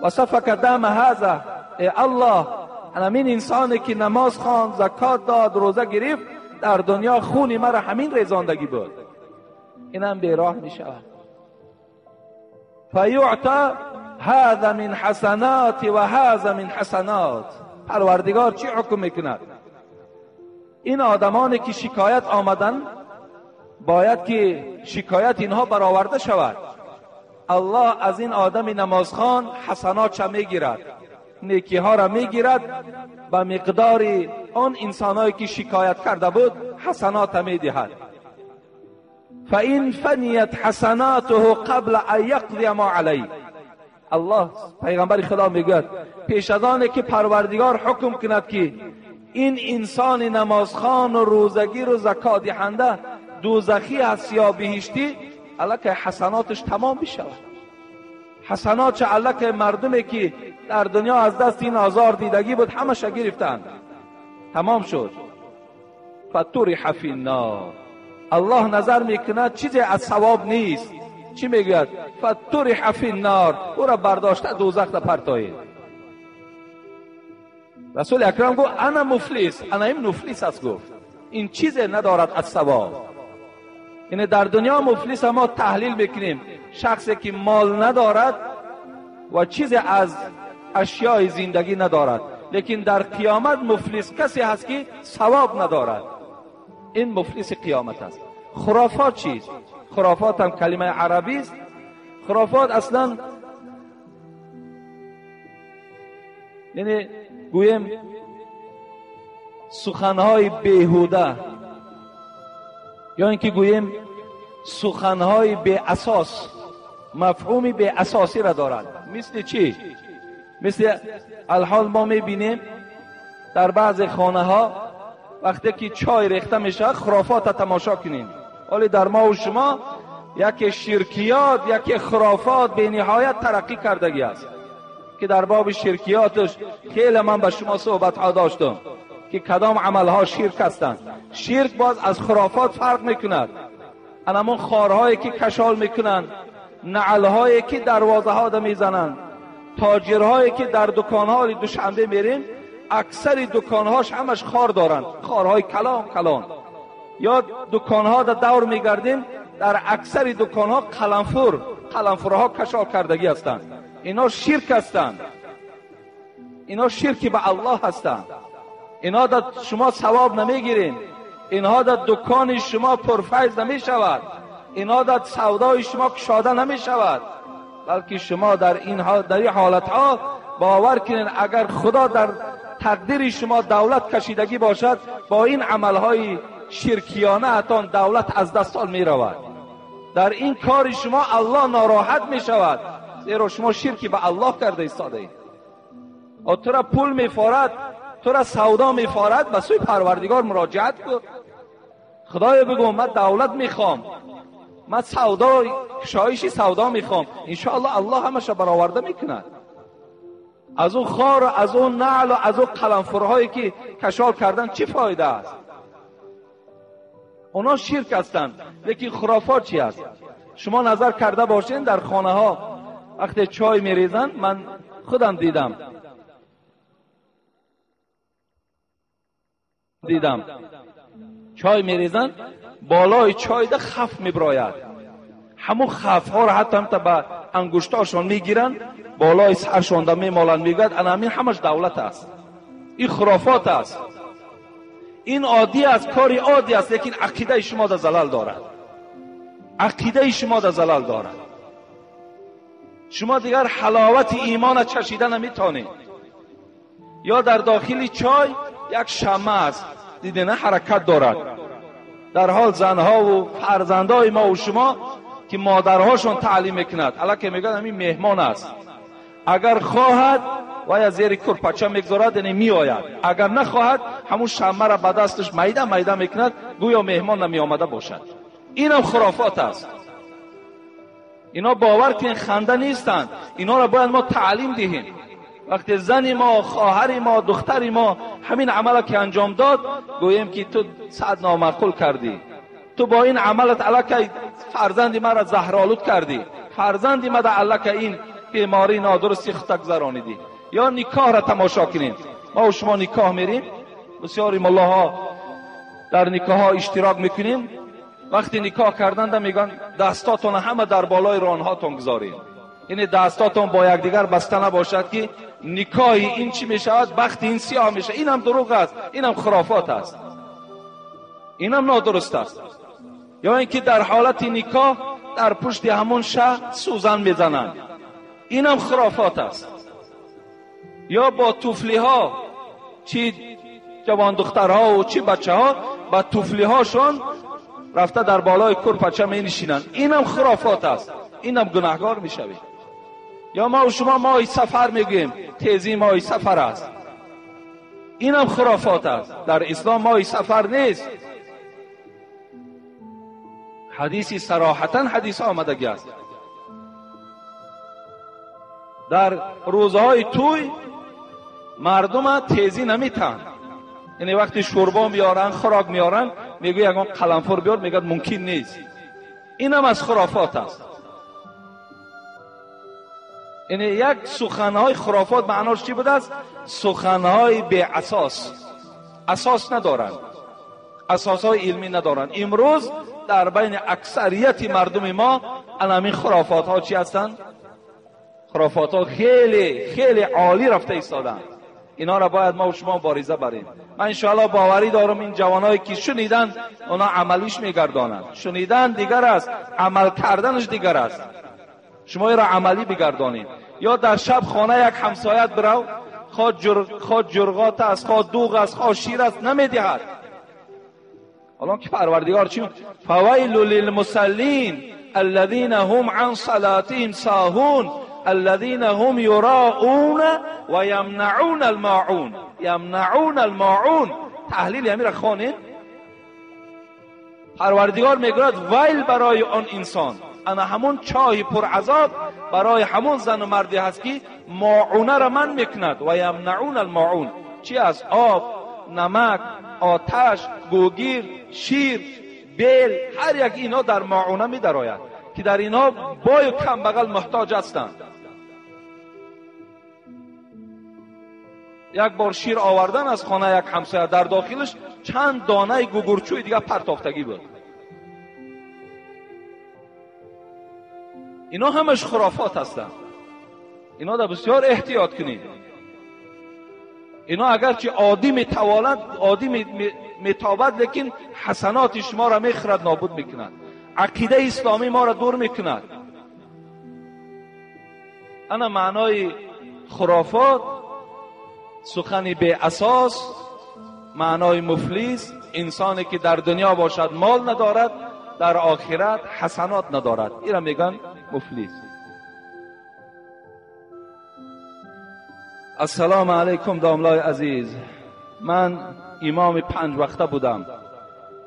و سفک دم هذا، ای الله، انا همین انسانی که نماز خواند، زکات داد، روزه گرفت، در دنیا خونی مرا همین ریزاندگی بود. اینم بیراه میشود. فیعطی هذا من حسنات و هذا من حسنات. پروردگار چی حکم میکند؟ این آدمانی که شکایت آمدن، باید که شکایت اینها برآورده شود. الله از این آدم نمازخوان حسنات چه میگیرد، نیکی ها را میگیرد، به مقدار آن انسانهایی که شکایت کرده بود حسنات میدهد. فإن فنیت حسناته قبل ان یقضی ما علیه. الله، پیغمبر خدا میگوید پیش از آن که پروردگار حکم کند که این انسان نمازخوان و روزگیر و زکات دهنده دوزخی است یا بهشتی، الکه حسناتش تمام بشود. حسنات چه الکه مردمی که در دنیا از دست این آزار دیدگی بود همش گرفتند، تمام شد. فطرح فی النار. الله نظر میکند چیزی از ثواب نیست. چی میگوید؟ فطرح فی النار، او را برداشته دوزخ را پرتایید. رسول اکرم گفت انا مفلس، انا این مفلس است. گفت این چیزی ندارد از ثواب. یعنی در دنیا مفلس ما تحلیل میکنیم شخصی که مال ندارد و چیزی از اشیاء زندگی ندارد، لیکن در قیامت مفلس کسی هست که ثواب ندارد. این مفلس قیامت است. خرافات چیست؟ خرافات هم کلمه عربی است. خرافات اصلا یعنی گویم سخنهای بیهوده، یا اینکه گوییم سخنهای بی اساس، مفهوم بی اساسی را دارد. مثل چی؟ مثل الحال ما میبینیم در بعض خانه ها وقتی که چای ریخته میشه خرافات را تماشا کنیم. ولی در ما و شما یکی شرکیات، یکی خرافات به نهایت ترقی کردگی است که در باب شرکیاتش خیلی من به شما صحبت ها داشتم که کدام عملها شرک هستند. شرک باز از خرافات فرق میکند. انمون خارهایی که کشال میکنند، نعلهایی که دروازه ها میزنند، تاجرهایی که در دکانها دوشنبه میریم اکثر دکانهاش همش خار دارند، خارهای کلان کلان. یا دکانها در دور میگردیم در اکثر دکانها قلمفورها کشال کردگی هستند. اینا شرک هستند، اینا شرکی به الله هستند. اینا در شما ثواب نمیگیرین، اینها در دکان شما پرفیض نمی شود، اینها در سودای شما کشاده نمی شود، بلکه شما در این حالت ها باور کنین اگر خدا در تقدیر شما دولت کشیدگی باشد، با این عملهای شرکیانه اتان دولت از دستان می رود. در این کار شما الله ناراحت می شود، زیرا شما شرکی به الله کرده ایستاده اید. تو را پول می فارد، تو را سودا می فارد، به سوی پروردگار مراجعت کن. خدایا بگو من دولت میخوام، من سودا، کشایش سودا میخوام، انشاءالله الله همش را برآورده میکند. از اون خار و از اون نعل و از اون قلمفورهایی که کشال کردن چی فایده است؟ اونا شرک هستند. لیکن خرافات چی است؟ شما نظر کرده باشین در خانه ها وقتی چای میریزن، من خودم دیدم چای میریزن، بالای چای ده خف میبراید. همون خف ها را حتی هم به انگشتاشون میگیرن، بالای سرشون ده میمالن، میگوید انا همین همش دولت است. این خرافات است، این عادی است، کاری عادی است، لیکن عقیده شما در زلال دارد. عقیده شما در زلال دارد. شما دیگر حلاوت ایمان چشیده نمیتونید. یا در داخل چای یک شمع است، دیده نه حرکت دارد. در حال زنها و فرزندای ما و شما که مادرهاشون تعلیم میکند، الکه میگن همین مهمان است، Агар хоҳад вай аз зери курпача мегузорад, яъне меояд. Агар нахоҳад, ҳамун шаммаро ба дасташ майда майда мекунад, гӯё меҳмон намеомада бошад. Инам хурофот аст. Ино бовар кунед, ханда нестанд. Инҳоро бояд мо таълим диҳем. Вақте зани мо, хоҳари мо, духтари мо ҳамин амалро ки анҷом дод, гӯем ки ту сад номаъқул кардӣ, ту бо ин амалат аллакай фарзанди маро заҳролуд кардӣ, фарзанди мада аллакай ин бемории нодурусти худта гузаронидӣ. Ё никоҳро тамошо кунем. Мо шумо никоҳ мерем, бисёри муллоҳо дар никоҳҳо иштирок мекунем. Вақти никоҳ карданда мегӯянд дастотонро ҳама дар болои ронҳотон гузоред, яъне дастотон бо якдигар баста набошад, ки никоҳи ин чӣ мешавад, бахти ин сиёҳ мешавад. Инам дурӯғ аст, инам хурофот аст, инам нодуруст аст. Ё ин ки дар ҳолати никоҳ дар пушти ҳамон шаҳр сӯзан мезананд, инам хурофот аст. Ё бо туфлиҳо, чӣ ҷавондухтарҳо чӣ бачаҳо ба туфлиҳошон рафта дар болои курпача менишинанд, инам хурофот аст, инам гунаҳгор мешавед. Ё мо шумо моҳи сафар мегӯем, тезӣ моҳи сафар аст, инам хурофот аст. Дар ислом моҳи сафар нест. Ҳадиси сароҳатан ҳадис омадагӣ аст. Дар рӯзҳои тӯй мардума тезӣ наметаҳанд. Яъне вақте шӯрбо меоранд, хӯрок меоранд, мегӯяд ягон қаламфур биёр, мегӯяд мумкин нест. Инам аз хурофот аст. Яъне як суханҳои хурофот маънош чӣ будааст? Суханҳои беасос, асос надоранд, асосҳои илмӣ надоранд. Имрӯз дар байни аксарияти мардуми мо ана ҳамин хурофотҳо чӣ ҳастанд? Хурофотҳо хеле хеле олӣ рафта истоданд. Инҳоро бояд мо шумо мубориза барем. Ман иншоаллоҳ боварӣ дорам ин ҷавоное ки шуниданд, онҳо амалиш мегардонанд. Шунидан дигар аст, амал карданаш дигар аст. Шумо инро амалӣ бигардонед. Ё дар шаб хона як ҳамсоят бирав, хоҳ ҷурғот аст, хоҳ дуғ аст, хоҳ шир аст, намедиҳад. ҳолон ки Парвардигор чӣ? فویل للمصلین الذین هم عن صلاتهم ساهون الذین هم یراؤون و یمنعون الماعون. یمنعون الماعون. تحلیل همین را خوانید. پروردگار میگوید ویل برای آن انسان، انا همون چای پر عذاب برای همون زن و مردی هست که ماعونه را من میکند. و یمنعون الماعون چی است؟ آب، نمک، آتش، گوگیر، شیر، بیل، هر یک اینا در ماعونه می درآید که در اینا بای و کم بغل محتاج هستند. یک بار شیر آوردن از خانه یک همسایه، در داخلش چند دانه گوگرچوی دیگه پرتافتگی بود. اینا همش خرافات هستند. اینا در بسیار احتیاط کنید. اینا اگرچه عادی میتواند، عادی میتابد، لیکن حسنات شما را میخورد، نابود میکند. عقیده اسلامی ما را دور میکند. انا معنای خرافات سخنی بی اساس، معنای مفلس، انسانی که در دنیا باشد مال ندارد، در آخرت حسنات ندارد، این را میگن مفلس. السلام علیکم داملای عزیز، من امام 5 وقته بودم.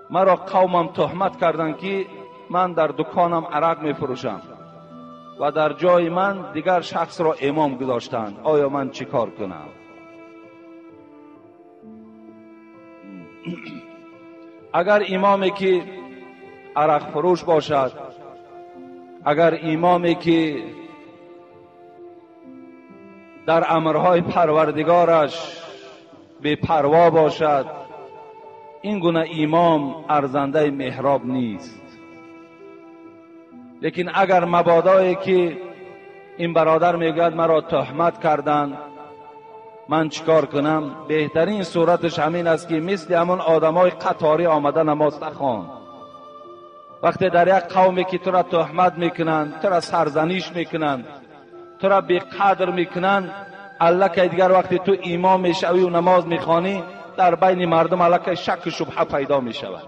مرا قومم تهمت کردند که من در دکانم عرق میفروشم و در جای من دیگر شخص را امام گذاشتند. آیا من چی کار کنم؟ اگر امامی که عرق فروش باشد، اگر امامی که در امرهای پروردگارش بی پروا باشد، این گونه امام ارزنده محراب نیست. لیکن اگر مبادایی که این برادر میگوید مرا تهمت کردند، من چیکار کنم؟ بهترین صورتش همین است که مثل همون آدمای قطاری آمده نماز نخوان. وقتی در یک قومی که تو را تهمت میکنند، تو را سرزنش میکنند، تو را بی قدر میکنند، الکی دیگر وقتی تو امام میشوی و نماز میخوانی، در بین مردم الکی شک و شبهه پیدا میشود.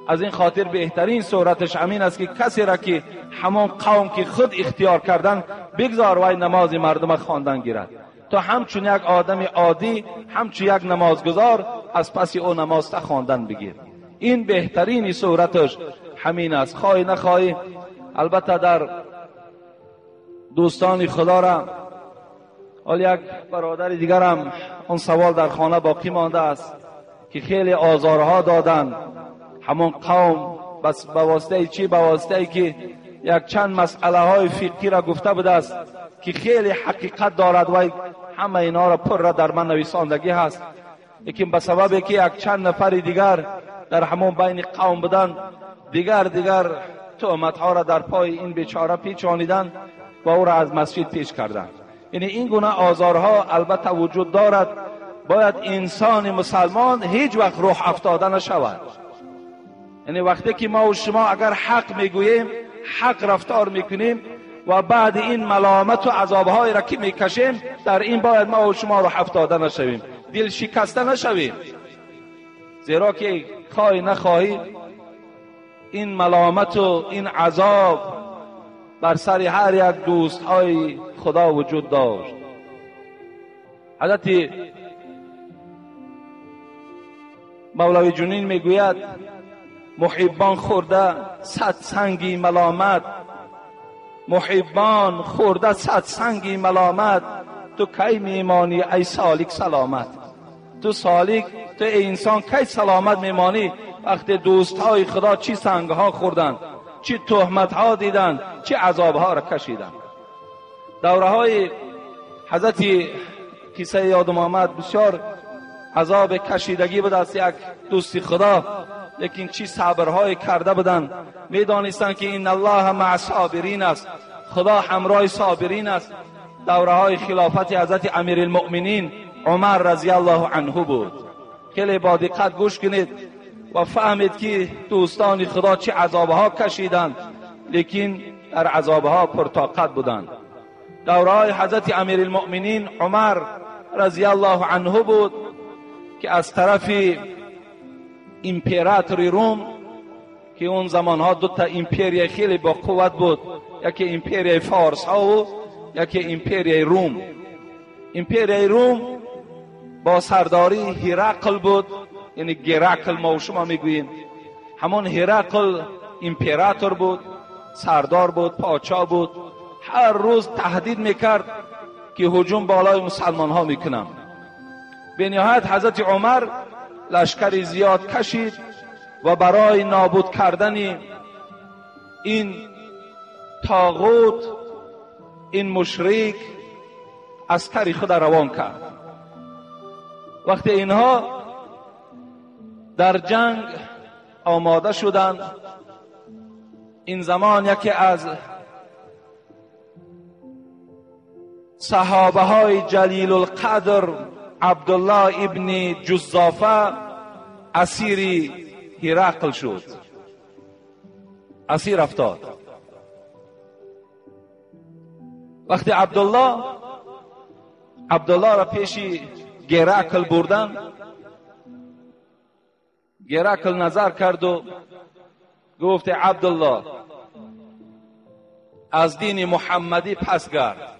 از این خاطر بهترین صورتش همین است که کسی را که همان قوم که خود اختیار کردن بگذار وای نماز مردم خواندن گیرد، تا همچون یک آدم عادی، همچون یک نمازگزار از پس او نماز تا خواندن بگیر. این بهترین صورتش همین است. خواهی نخواهی البته در دوستان خدا را، حال یک برادر دیگرم اون سوال در خانه باقی مانده است که خیلی آزارها دادن همون قوم، بس به واسطه چی؟ به واسطه که یک چند مسئله های فقهی را گفته بوده است که خیلی حقیقت دارد و همه اینا را پر را در من نویساندگی هست، لیکن به سبب که یک چند نفر دیگر در همون بین قوم بودن، دیگر تهمت ها را در پای این بیچاره پیچانیدن و او را از مسجد پیش کردند. یعنی این گونه آزارها البته وجود دارد. باید انسان مسلمان هیچ وقت روح افتاده نشود. یعنی وقتی که ما و شما اگر حق میگوییم، حق رفتار میکنیم و بعد این ملامت و عذابهای را که میکشیم، در این باید ما و شما روح افتاده نشویم، دل شکسته نشویم، زیرا که خواهی نخواهی این ملامت و این عذاب بر سر هر یک دوستهای خدا وجود داشت. حضرت مولوی جنین میگوید محبان خورده صد سنگی ملامت، محبان خورده صد سنگی ملامت، تو کی میمانی ای سالک سلامت؟ تو سالک، تو انسان کی سلامت میمانی؟ وقتی دوستهای خدا چی سنگها خوردن، چی تهمتها دیدن، چی عذابها را کشیدن. دوره های حضرت قصه یادم آمد، بسیار عذاب کشیدگی بود از یک دوستی خدا، لیکن چی صبرهای کرده بودند. میدانستند که این الله مع صابرین است، خدا همراه صابرین است. دوره های خلافت حضرت امیرالمؤمنین عمر رضی الله عنه بود. خیلی با دقت گوش کنید و فهمید که دوستان خدا چه عذابها کشیدند، لیکن در عذابها پرطاقت بودند. دوره های حضرت امیرالمؤمنین عمر رضی الله عنه بود که از طرف امپراتور روم، که اون زمانها دو تا امپریای خیلی با قوت بود، یکی امپریای فارس ها و یکی امپریای روم. امپریای روم با سرداری هرقل بود، یعنی گرکل ما و شما میگوییم. همون هرقل امپراتور بود، سردار بود، پادشاه بود. هر روز تهدید میکرد که هجوم بالای مسلمان ها میکنم. به نهایت حضرت عمر لشکر زیاد کشید و برای نابود کردن این طاغوت، این مشرک، عسکر خود روان کرد. وقتی اینها در جنگ آماده شدند، این زمان یکی از صحابه های جلیل القدر عبدالله ابن جزافه اسیر هرقل شد، اسیر افتاد. وقتی عبدالله را پیش گرکل بردن، گرکل نظر کرد و گفت عبدالله از دین محمدی پس گرد.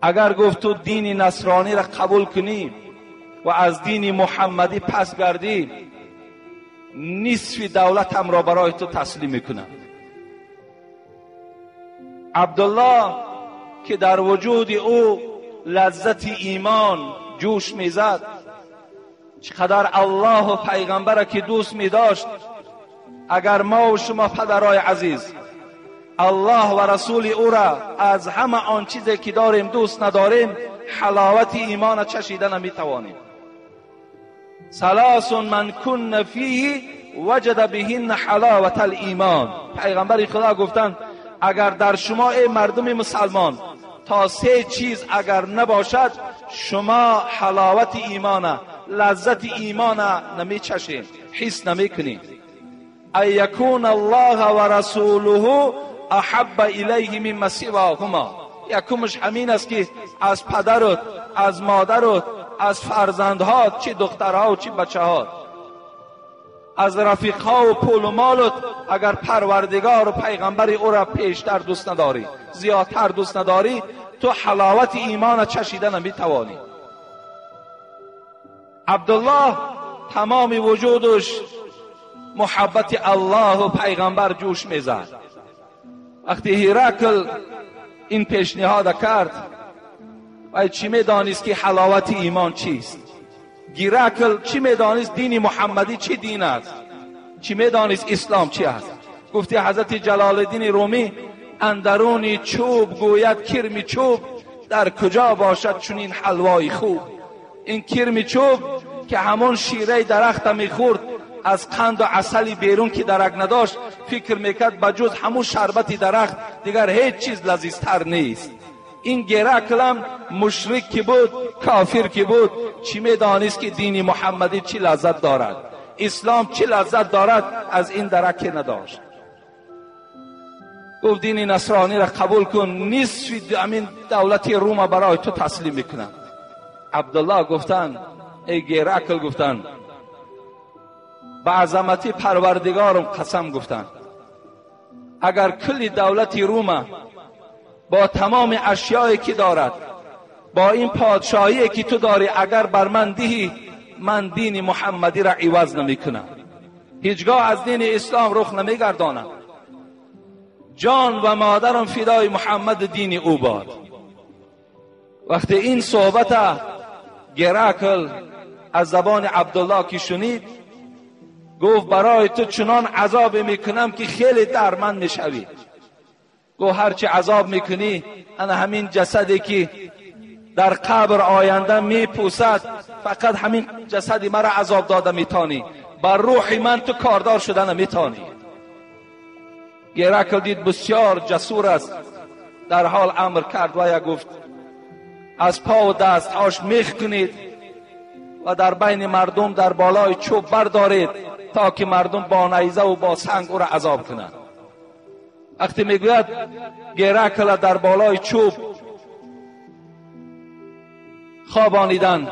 اگر گفت تو دین نصرانی را قبول کنی و از دین محمدی پس گردی، نصف دولتم را برای تو تسلیم میکنم. عبدالله که در وجود او لذت ایمان جوش میزد، چقدر الله و پیغمبر که دوست میداشت. اگر ما و شما پدرای عزیز الله و رسول او را از همه آن چیزی که داریم دوست نداریم، حلاوت ایمان چشیده نمیتوانیم. ثلاث من کن فیه وجد بهن حلاوت الایمان. پیغمبر خدا گفتند اگر در شما ای مردم مسلمان تا سه چیز اگر نباشد، شما حلاوت ایمان، لذت ایمان نمیچشید، حس نمیکنید. ای یکون الله و رسوله احب الیه مما سواهما. یکمش همین است که از پدرت، از مادرت، از فرزندهات، چه دخترها و چه بچه‌هات، از رفیقها و پول و مالت اگر پروردگار و پیغمبر او را پیشتر دوست نداری، زیادتر دوست نداری، تو حلاوت ایمان چشیده نمیتوانی. عبدالله تمام وجودش محبت الله و پیغمبر جوش میزد. وقتی هرقل این پیشنهاد کرد و چی میدانست که حلاوت ایمان چیست؟ گیرکل چی میدانست دین محمدی چی دین است؟ چی میدانست اسلام چی است؟ گفتی حضرت جلال الدین رومی اندرونی چوب گوید کرمی چوب، در کجا باشد چنین حلوای خوب. این کرمی چوب که همون شیره درخت میخورد، از قند و عسل بیرون که درک نداشت، فکر میکرد بجز همون شربت درخت دیگر هیچ چیز لذیذتر نیست. این گرکلم مشرک که بود، کافر که بود، چی میدانست که دین محمدی چی لذت دارد، اسلام چی لذت دارد، از این درک نداشت. گفت دین نصرانی را قبول کن، نصف همین دولت روم برای تو تسلیم میکنم. عبدالله گفتن ای گرکل، گفتن به عظمت پروردگارم قسم، گفتن اگر کل دولت روم با تمام اشیایی که دارد، با این پادشاهی که تو داری، اگر بر من دهی، من دین محمدی را عوض نمی کنم، هیچگاه از دین اسلام رخ نمی گردانم. جان و مادرم فدای محمد دین او باد. وقتی این صحبت گرکل از زبان عبدالله که شنید، گفت برای تو چنان عذاب میکنم که خیلی درمند میشوی. گفت هرچی عذاب میکنی، انا همین جسدی که در قبر آینده میپوسد، فقط همین جسدی مرا عذاب داده میتانی، بر روح من تو کاردار شده نمیتانی. گرکل دید بسیار جسور است، در حال امر کرد و گفت از پا و دستهاش میخ کنید و در بین مردم در بالای چوب بردارید تا که مردم با نیزه و با سنگ او را عذاب کنند. وقتی میگوید گرکل در بالای چوب خوابانیدن،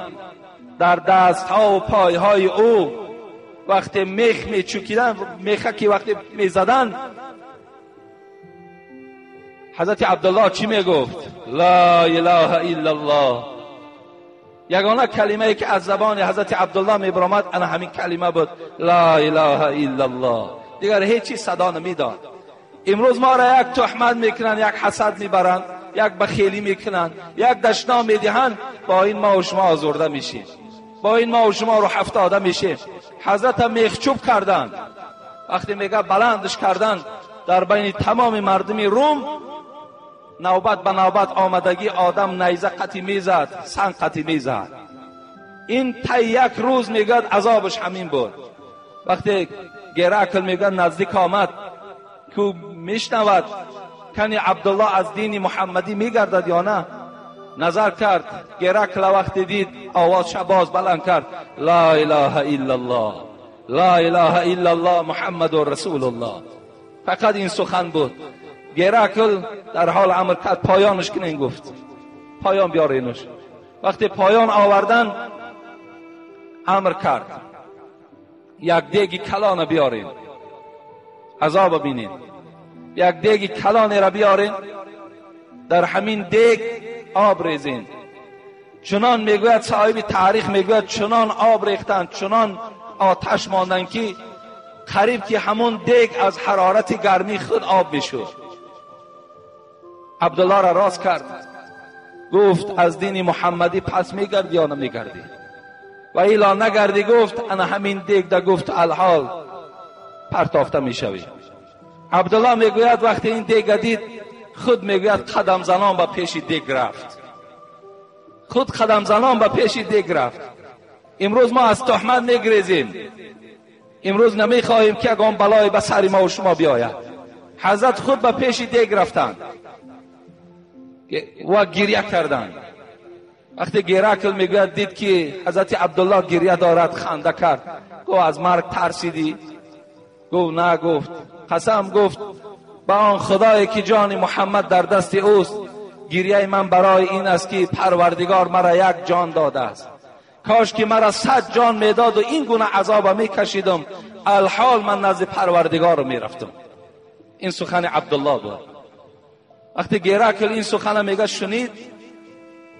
در دستها و پایهای او وقتی میخ میچوکیدن، میخه که وقتی میزدن، حضرت عبدالله چی میگفت؟ لا اله الا الله. یگانه کلمه ای که از زبان حضرت عبدالله میبرآمد انا همین کلمه بود، لا اله الا الله. دیگر هیچ چیز صدا نمیداد. امروز ما را یک تهمت میکنن، یک حسد میبرند، یک بخیلی میکنن، یک دشنام میدهند، با این ما و شما آزرده میشیم، با این ما و شما رو افتاده میشیم. حضرت میخچوب کردند، وقتی میگه بلندش کردند در بین تمام مردم روم، نوبت به نوبت آمدگی آدم نیزه قطی میزد، سنگ قطی میزد. این تا یک روز میگه عذابش همین بود. وقتی گرکل میگه نزدیک آمد که میشنود کنی عبدالله از دین محمدی میگردد یا نه، نظر کرد. گرکل وقتی دید آواز باز بلند کرد، لا اله الا الله، لا اله الا الله محمد رسول الله. فقط این سخن بود. گرکل در حال امر کرد پایانش کنین، گفت پایان بیارینش. وقتی پایان آوردن امر کرد یک دیگ کلان بیارین، عذاب بینین، یک دیگ کلان را بیارین، در همین دیگ آب ریزین. چنان میگوید صاحب تاریخ، میگوید چنان آب ریختن، چنان آتش ماندن که قریب که همون دیگ از حرارت گرمی خود آب میشد. عبدالله را راست کرد، گفت از دین محمدی پس میگردی یا نمیگردی؟ و ایلا نگردی، گفت انا همین دیگ ده، گفت الحال پرتافته میشوی. عبدالله میگوید وقتی این دیگ دید، خود میگوید قدم زنان به پیش دیگ رفت، خود قدم زنان به پیش دیگ رفت. امروز ما از تهمت میگریزیم، امروز نمیخواهیم که اگه بلای به سر ما و شما بیاید. حضرت خود به پیش دیگ رفتند و گریه کردند. وقتی گرکل میگوید دید که حضرت عبدالله گریه دارد، خنده کرد، گفت از مرگ ترسیدی؟ گفت نه. گفت قسم، گفت به آن خدایی که جان محمد در دست اوست، گریه من برای این است که پروردگار مرا یک جان داده است. کاش که مرا 100 جان میداد و این گونه عذاب میکشیدم، الحال من نزد پروردگار میرفتم. این سخن عبدالله بود. وقتی گرکل این سخن میگه شنید،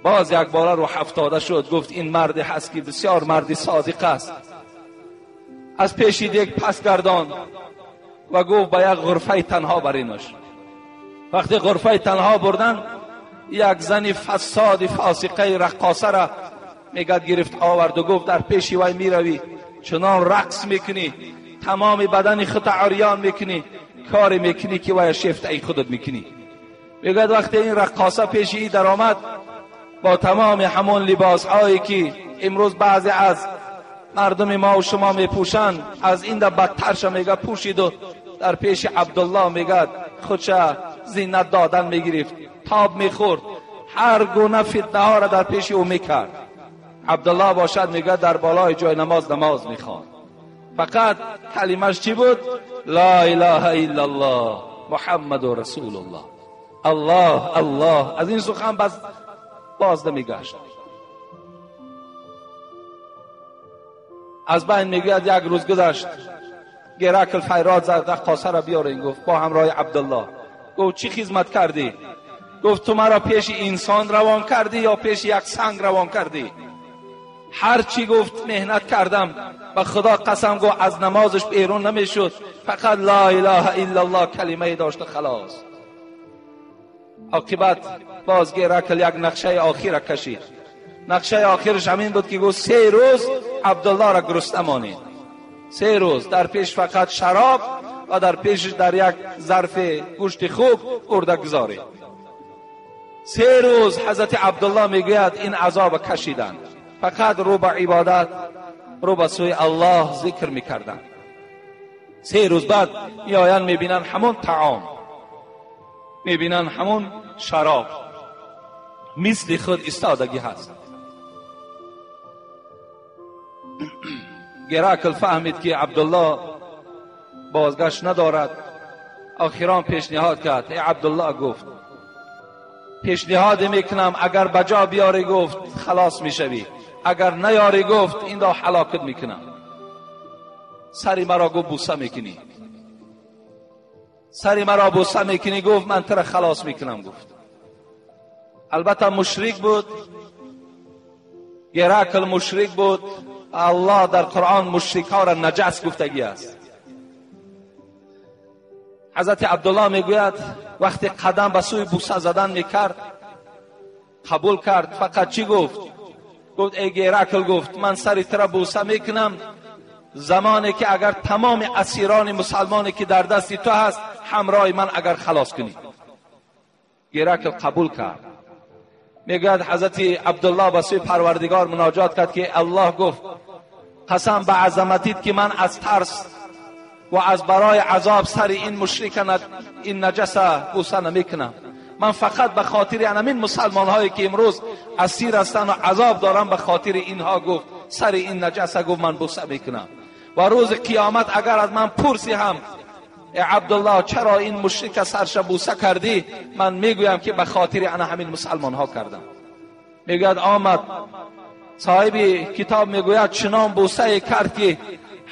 باز یک باره رو افتاده شد، گفت این مرد هست که بسیار مردی صادق است. از پیش دیگ پس گردان و گفت به یک غرفه تنها برینش. وقتی غرفه تنها بردن، یک زن فساد فاسقه رقاصه را میگه گرفت آورد و گفت در پیش وی میروی، چنان رقص میکنی، تمام بدن خود عریان میکنی، کاری میکنی که وی شیفته ای خودت میکنی. میگه وقتی این رقاصه پیش ای در آمد با تمام همون لباس هایی که امروز بعضی از مردم ما و شما میپوشند، از این در بدترش میگه پوشید و در پیش عبدالله میگه خودش زینت دادن میگرفت، تاب میخورد، هر گونه فتنه ها را در پیش او میکرد. عبدالله باشد میگه در بالای جای نماز نماز میخواد، فقط کلمش چی بود؟ لا اله الا الله محمد رسول الله، الله الله. از این سخن باز نمیگشت. از بین میگوید یک روز گذشت، گرکل فریاد زد رقاصه را بیارین. گفت با همراه عبدالله. گفت چی خدمت کردی؟ گفت تو مرا پیش انسان روان کردی یا پیش یک سنگ روان کردی؟ هر چی گفت مهنت کردم، به خدا قسم گفت از نمازش بیرون نمیشد، فقط لا اله الا الله کلمه داشت خلاص. عاقبت باز گرکل یک نقشه آخر کشید. نقشه آخرش همین بود که گفت 3 روز عبدالله را گرسنه مانید، 3 روز در پیش فقط شراب و در پیش در یک ظرف گوشت خوب ارده گذارید. 3 روز حضرت عبدالله میگوید این عذاب کشیدند، فقط رو به عبادت، رو به سوی الله ذکر میکردند. 3 روز بعد میآیند میبینند همون طعام، میبینند همون شراب، مثل خود استادگی هست. گرکل فهمید که عبدالله بازگشت ندارد. آخران پیشنهاد کرد، ای عبدالله، گفت پیشنهاد میکنم اگر بجا بیاری گفت خلاص میشوی، اگر نیاری گفت این را هلاکت میکنم. سری مرا گفت بوسه میکنی، سری مرا بوسه میکنی، گفت من تو را خلاص میکنم. گفت البته مشرک بود، گرکل مشرک بود. الله در قرآن مشرک ها را نجس گفتگی است. حضرت عبدالله میگوید وقتی قدم به سوی بوسه زدن میکرد قبول کرد. فقط چی گفت؟ گفت ای گرکل، گفت من سری تو را بوسه میکنم زمانی که اگر تمام اسیران مسلمانی که در دست تو هست همراه من اگر خلاص کنی. گرکل قبول کرد. میگوید حضرت عبدالله به سوی پروردگار مناجات کرد که الله گفت قسم به عظمتیت که من از ترس و از برای عذاب سر این مشرک این نجس بوسه نمیکنم، من فقط به خاطر همین مسلمان هایی که امروز اسیر هستند و عذاب دارم، به خاطر اینها گفت سر این نجس گفت من بوسه میکنم. و روز قیامت اگر از من پرسی هم ای عبدالله چرا این مشرک سرش بوسه کردی، من میگویم که به خاطر انا همین مسلمان ها کردم. میگوید آمد صاحب کتاب میگوید چنان بوسه کرد که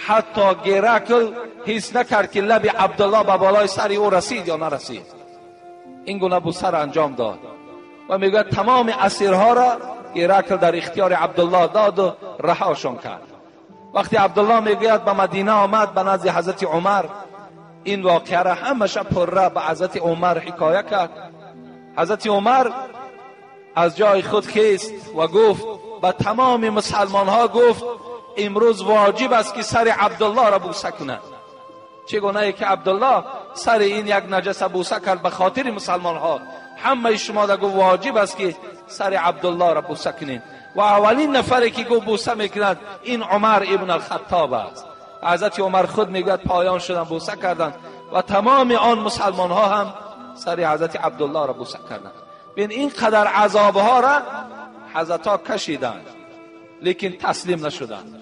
حتی گرکل حس نکرد که لب عبدالله به بالای سر او رسید یا نرسید. این گونه بوسه را انجام داد و میگوید تمام اسیرها را گرکل در اختیار عبدالله داد و رهاشان کرد. وقتی عبدالله میگوید به مدینه آمد به نزد حضرت عمر، این واقعه را همش پره به حضرت عمر حکایه کرد. حضرت عمر از جای خود خیست و گفت به تمام مسلمان ها، گفت امروز واجب است که سر عبدالله را بوسه کند. چگونه که عبدالله سر این یک نجس بوسه کرد به خاطر مسلمان ها، همه شما را گفت واجب است که سر عبدالله را بوسه کنید. و اولین نفری که گفت بوسه میکند این عمر ابن الخطاب است. حضرت عمر خود میگوید پایان شدن بوسه کردند و تمام آن مسلمان ها هم سر حضرت عبدالله را بوسه کردند. بین این قدر عذاب ها را حضرت ها کشیدند لیکن تسلیم نشدند،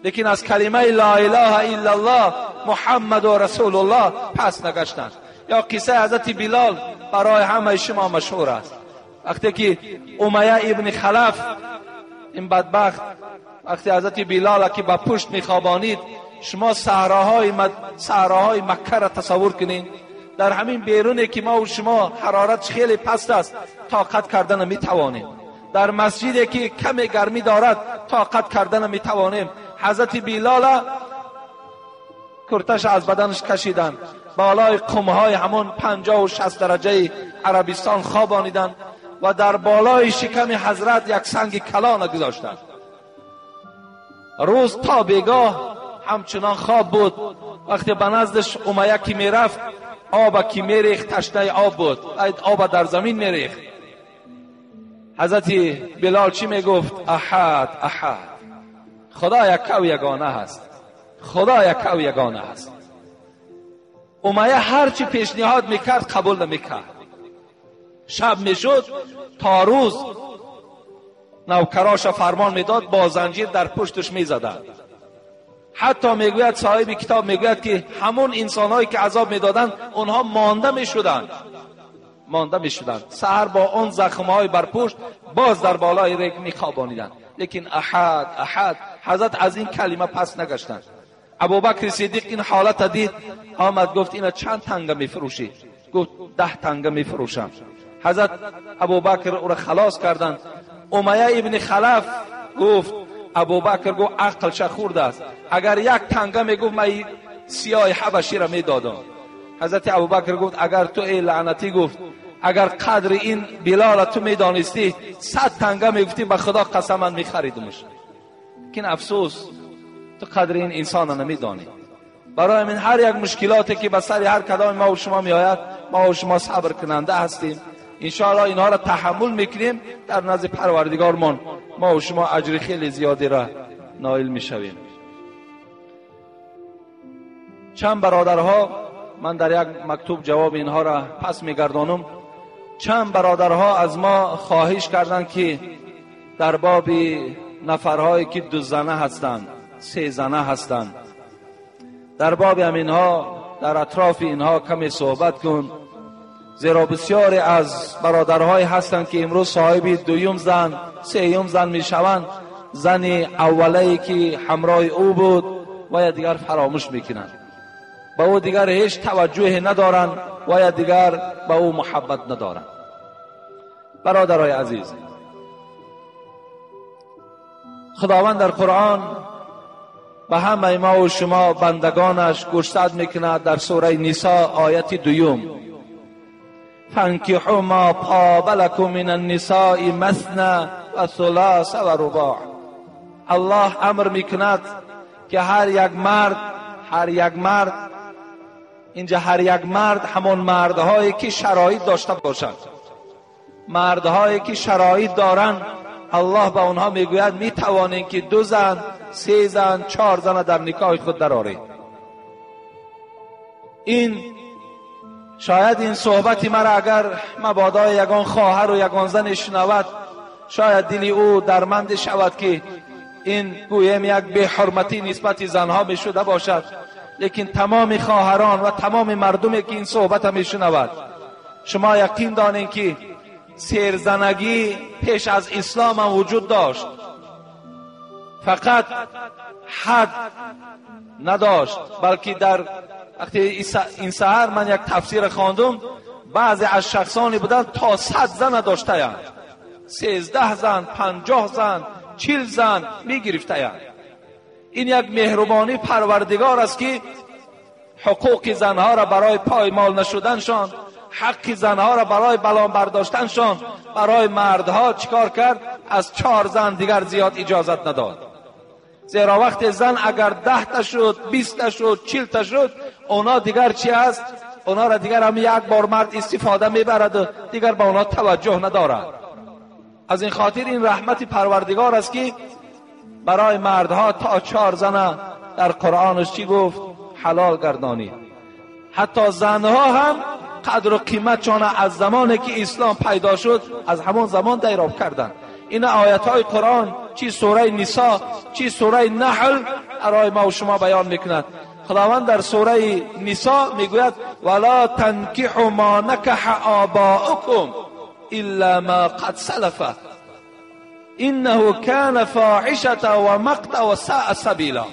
لیکن از کلمه لا اله الا الله محمد و رسول الله پس نگشتند. یا قصه حضرت بلال برای همه شما مشهور است. وقتی که امیه ابن خلف این بدبخت وقتی حضرت بلال که با پشت میخوابانید شما صحراهای مکه را تصور کنین، در همین بیرونه که ما و شما حرارت خیلی پست است طاقت کردن میتوانیم، در مسجدی که کم گرمی دارد طاقت کردن میتوانیم. حضرت بلال کرتش از بدنش کشیدند، بالای قمهای همون 50 و 60 درجه عربستان خوابانیدند و در بالای شکم حضرت یک سنگ کلان گذاشتند. روز تا بیگاه همچنان خواب بود. وقتی به نزدش امیه که میرفت، آب که میریخت تشنه آب بود، آب در زمین میریخت. حضرت بلال چی میگفت؟ احد احد، خدا یک و یگانه هست، خدا یک و یگانه هست. امیه هرچی پیشنهاد میکرد قبول نمیکرد. شب میشد تا روز نوکراش فرمان میداد با زنجیر در پشتش میزدند. حتی میگوید صاحب کتاب میگوید که همون انسانهایی که عذاب میدادند اونها مانده میشدند، مانده میشدند. سحر با آن زخمهای بر پشت باز در بالای ریگ میخوابانیدند. لیکن احد احد، حضرت از این کلمه پس نگشتند. ابوبکر صدیق این حالت دید، آمد گفت اینا چند تنگه میفروشی؟ گفت 10 تنگه میفروشم. حضرت ابوبکر او را خلاص کردند. امیه ابن خلف گفت، ابوبکر گفت عقلش خورده است، اگر یک تنگه میگفت من سیاه حبشی را میدادم. حضرت ابوبکر گفت اگر تو ای لعنتی، گفت اگر قدر این بلال تو میدانستی 100 تنگه میگفتی به خدا قسم من میخریدمش. لیکن افسوس تو قدر این انسان نمیدانی. برای من هر یک مشکلاتی که به سر هر کدام ما و شما میآید، ما و شما صبر کننده هستیم، انشاءالله اینها را تحمل میکنیم، در نزد پروردگارمان ما و شما اجر خیلی زیادی را نایل میشویم. چند برادرها، من در یک مکتوب جواب اینها را پس میگردانم، چند برادرها از ما خواهش کردند که در باب نفرهایی که 2 زنه هستند، 3 زنه هستند، در باب اینها، در اطراف اینها کمی صحبت کن، زیرا بسیاری از برادرهای هستند که امروز صاحب 2 زن، 3 زن میشوند، زن اولی که همراه او بود و یا دیگر فراموش میکنند، به او دیگر هیچ توجهی ندارند و یا دیگر به او محبت ندارند. برادرای عزیز، خداوند در قرآن به همه ما و شما بندگانش گوشزد میکند در سوره نساء آیت 2: فانکحوا ما طاب لکم من النساء مثنی و ثلاث و رباع. الله امر میکند که هر یک مرد، هر یک مرد، اینجا هر یک مرد همون مردهایی که شرایط داشته باشند، مردهایی که شرایط دارند، الله به آنها میگوید میتوانید که 2 زن، 3 زن، 4 زن در نکاح خود درآرید. این شاید این صحبت مرا اگر مبادا یگان خواهر و یگان زن شنود، شاید دل او درمند شود که این گویم یک بی‌حرمتی نسبت زنها می شده باشد. لیکن تمام خواهران و تمام مردمی که این صحبت می شنود، شما یقین دانید که سیرزنگی پیش از اسلام هم وجود داشت، فقط حد نداشت، بلکه در وقتی این سحر من یک تفسیر خواندم، بعضی از شخصانی بودند تا 100 زن داشته‌اند، 13 زن، 50 زن، 40 زن میگرفته‌اند. این یک مهربانی پروردگار است که حقوق زنها را برای پایمال نشدنشان، حق زنها را برای بلان برداشتنشان، برای مردها چیکار کرد؟ از 4 زن دیگر زیاد اجازت نداد. زیرا وقت زن اگر 10 تا شد، 20 تا شد، 40 تا شد، اونا دیگر چی است؟ اونا را دیگر هم یک بار مرد استفاده میبرد و دیگر به اونا توجه ندارد. از این خاطر این رحمت پروردگار است که برای مردها تا 4 زن در قرآنش چی گفت؟ حلال گردانی. حتی زنها هم قدر و قیمتشان از زمانی که اسلام پیدا شد از همان زمان دریافت کردند. این آیت های قرآن، چی سوره نساء، چی سوره نحل، برای ما و شما بیان میکند. خداوند در سوره نساء میگوید ولا تنکحوا ما نکح آباؤکم الا ما قد سلف انه کان فاحشة و مقتا و ساء سبیلا.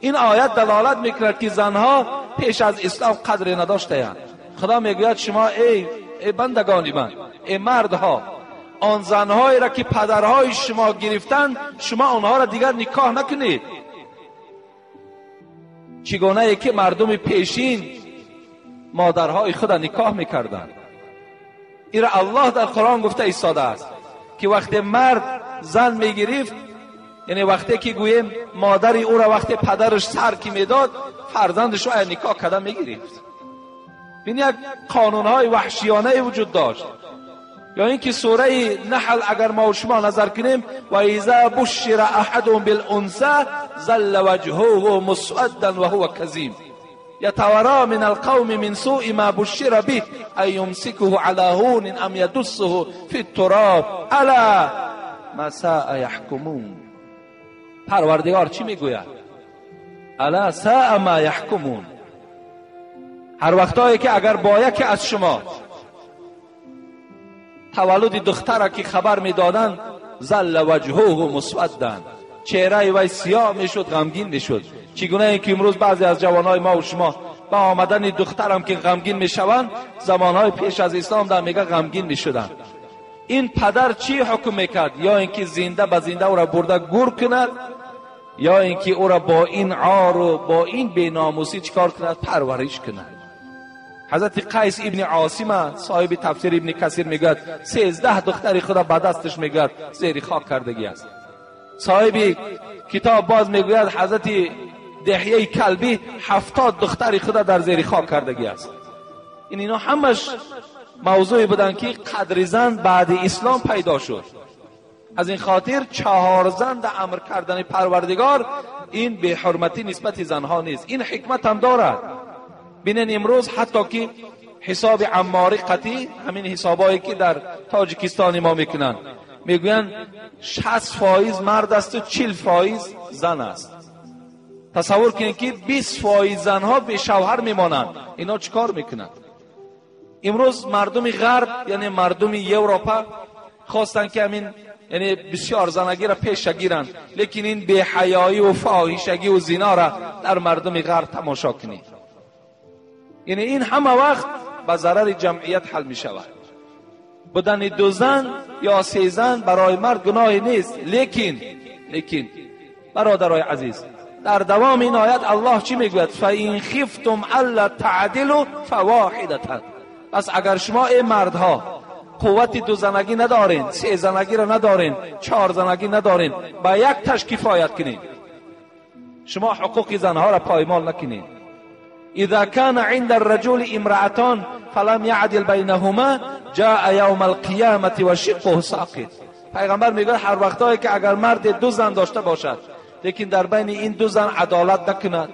این آیت دلالت میکند که زنها پیش از اسلام قدر نداشتند. خدا میگوید شما ای بندگان من، ای مردها، آن زنهایی را که پدرهای شما گرفتند شما آنها را دیگر نکاح نکنید. چگونه ای که مردم پیشین مادرهای خود را نکاح میکردند. این را الله در قرآن گفته ایستاده است که وقتی مرد زن میگرفت، یعنی وقتی که گوییم مادر او را وقتی پدرش سر که میداد، فرزندش را نکاح کرده میگرفت. این یک قانونهای وحشیانه وجود داشت. یا اینکه سوره نحل اگر ما و شما نظر کنیم، و اذا بشر احدهم بالانثى ظل وجهه مسودا وهو کظیم یتوارى من القوم من سوء ما بشر به ان یمسکه علی هون ام یدسه فی التراب الا ما ساء یحکمون. پروردگار چی میگوید؟ الا ساء ما یحکمون. هر وقتایی که اگر با یکی از شما تولد دختر که خبر میدادند، ظل وجهه مسودا، چهره وی سیاه میشد، غمگین میشد. چگونه اینکه امروز بعضی از جوانای ما و شما با آمدن دخترم که غمگین میشوند، زمانهای پیش از اسلام در میگه غمگین میشدند. این پدر چی حکم میکرد؟ یا اینکه زنده به زنده او را برده گور کند، یا اینکه او را با این عار و با این بیناموسی چیکار کند؟ پرورش کند. حضرت قیس ابن عاصم صاحب تفسیر ابن کثیر میگوید 13 دختر خدا به دستش میگوید زیر خاک کردگی است. صاحب کتاب باز میگوید حضرت دحیه کلبی 70 دختر خدا در زیر خاک کردگی است. این اینا همش موضوعی بودن که قدر زن بعد اسلام پیدا شد. از این خاطر 4 زن در امر کردن پروردگار این به حرمتی نسبت زنها نیست. این حکمت هم دارد. بینن امروز حتی که حساب عماری قطعی، همین حسابایی که در تاجیکستان ما میکنن، میگوین 60% مرد است و 40% زن است. تصور کنید که 20% زنها به شوهر میمانند. اینا چیکار میکنند؟ امروز مردم غرب، یعنی مردم اروپا، خواستن که همین یعنی بسیار زنگی را پیش گیرند، لیکن این بی‌حیایی و فاحشگی و زنا را در مردم غرب تماشا کنید. یعنی این همه وقت به ضرر جمعیت حل می شود. بودن 2 زن یا 3 زن برای مرد گناهی نیست، لیکن برادرای عزیز، در دوام این آیت الله چی میگوید؟ فَإِنْ خِفْتُمْ أَلَّا تَعْدِلُوا فَوَاحِدَةً. پس اگر شما ای مردها قوت 2 زنگی ندارین، 3 زنگی را ندارین، 4 زنگی ندارین، با یک تش کفایت کنین. شما حقوق زنها را پایمال نکنین. اذا كان عند الرجل امرأتان فلم يعدل بينهما جاء يوم القيامة وشقه ساقط. پیغمبر میگه هر وقتایی که اگر مرد 2 زن داشته باشد، لیکن در بین این 2 زن عدالت نکند،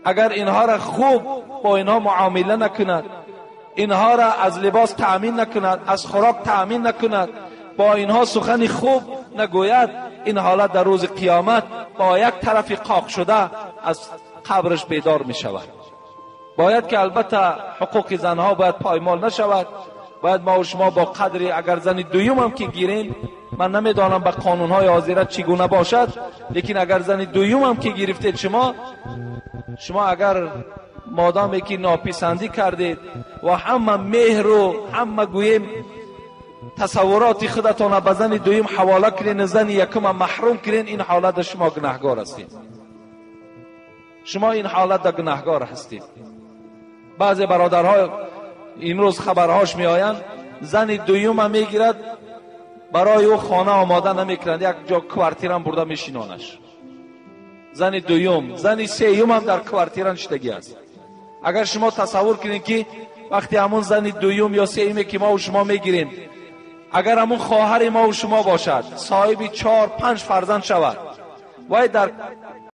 اگر اینها را خوب با اینها معامله نکند، اینها را از لباس تأمین نکند، از خوراک تأمین نکند، با اینها سخن خوب نگوید، این حالت در روز قیامت با یک طرف قاق شده از قبرش بیدار می شود. باید که البته حقوق زنها باید پایمال نشود. باید ما و شما با قدری اگر زن دویم هم که گیریم، من نمیدانم به قانونهای حاضره چگونه باشد، لیکن اگر زن دویم هم که گرفتید، شما اگر مادامی که ناپسندی کردید و همه مهر و همه گوییم تصورات خودتان به زن دویم حواله کنین، زن یکم محروم کنین، این حالت شما گناهگار هستید. شما این حالت در گناهگار هستید. بعضی برادرها امروز خبرهاش میآیند، زن دویم هم میگیرد، برای او خانه آماده نمیکنند، یک جا کوارتیرم برده میشینانش. زن دویم، زن سیوم هم در کوارتیران شدگی است. اگر شما تصور کنید که وقتی همون زن دویم یا سیومی که ما و شما میگیریم، اگر همون خواهر ما و شما باشد، صاحب 4-5 فرزند شود، وای در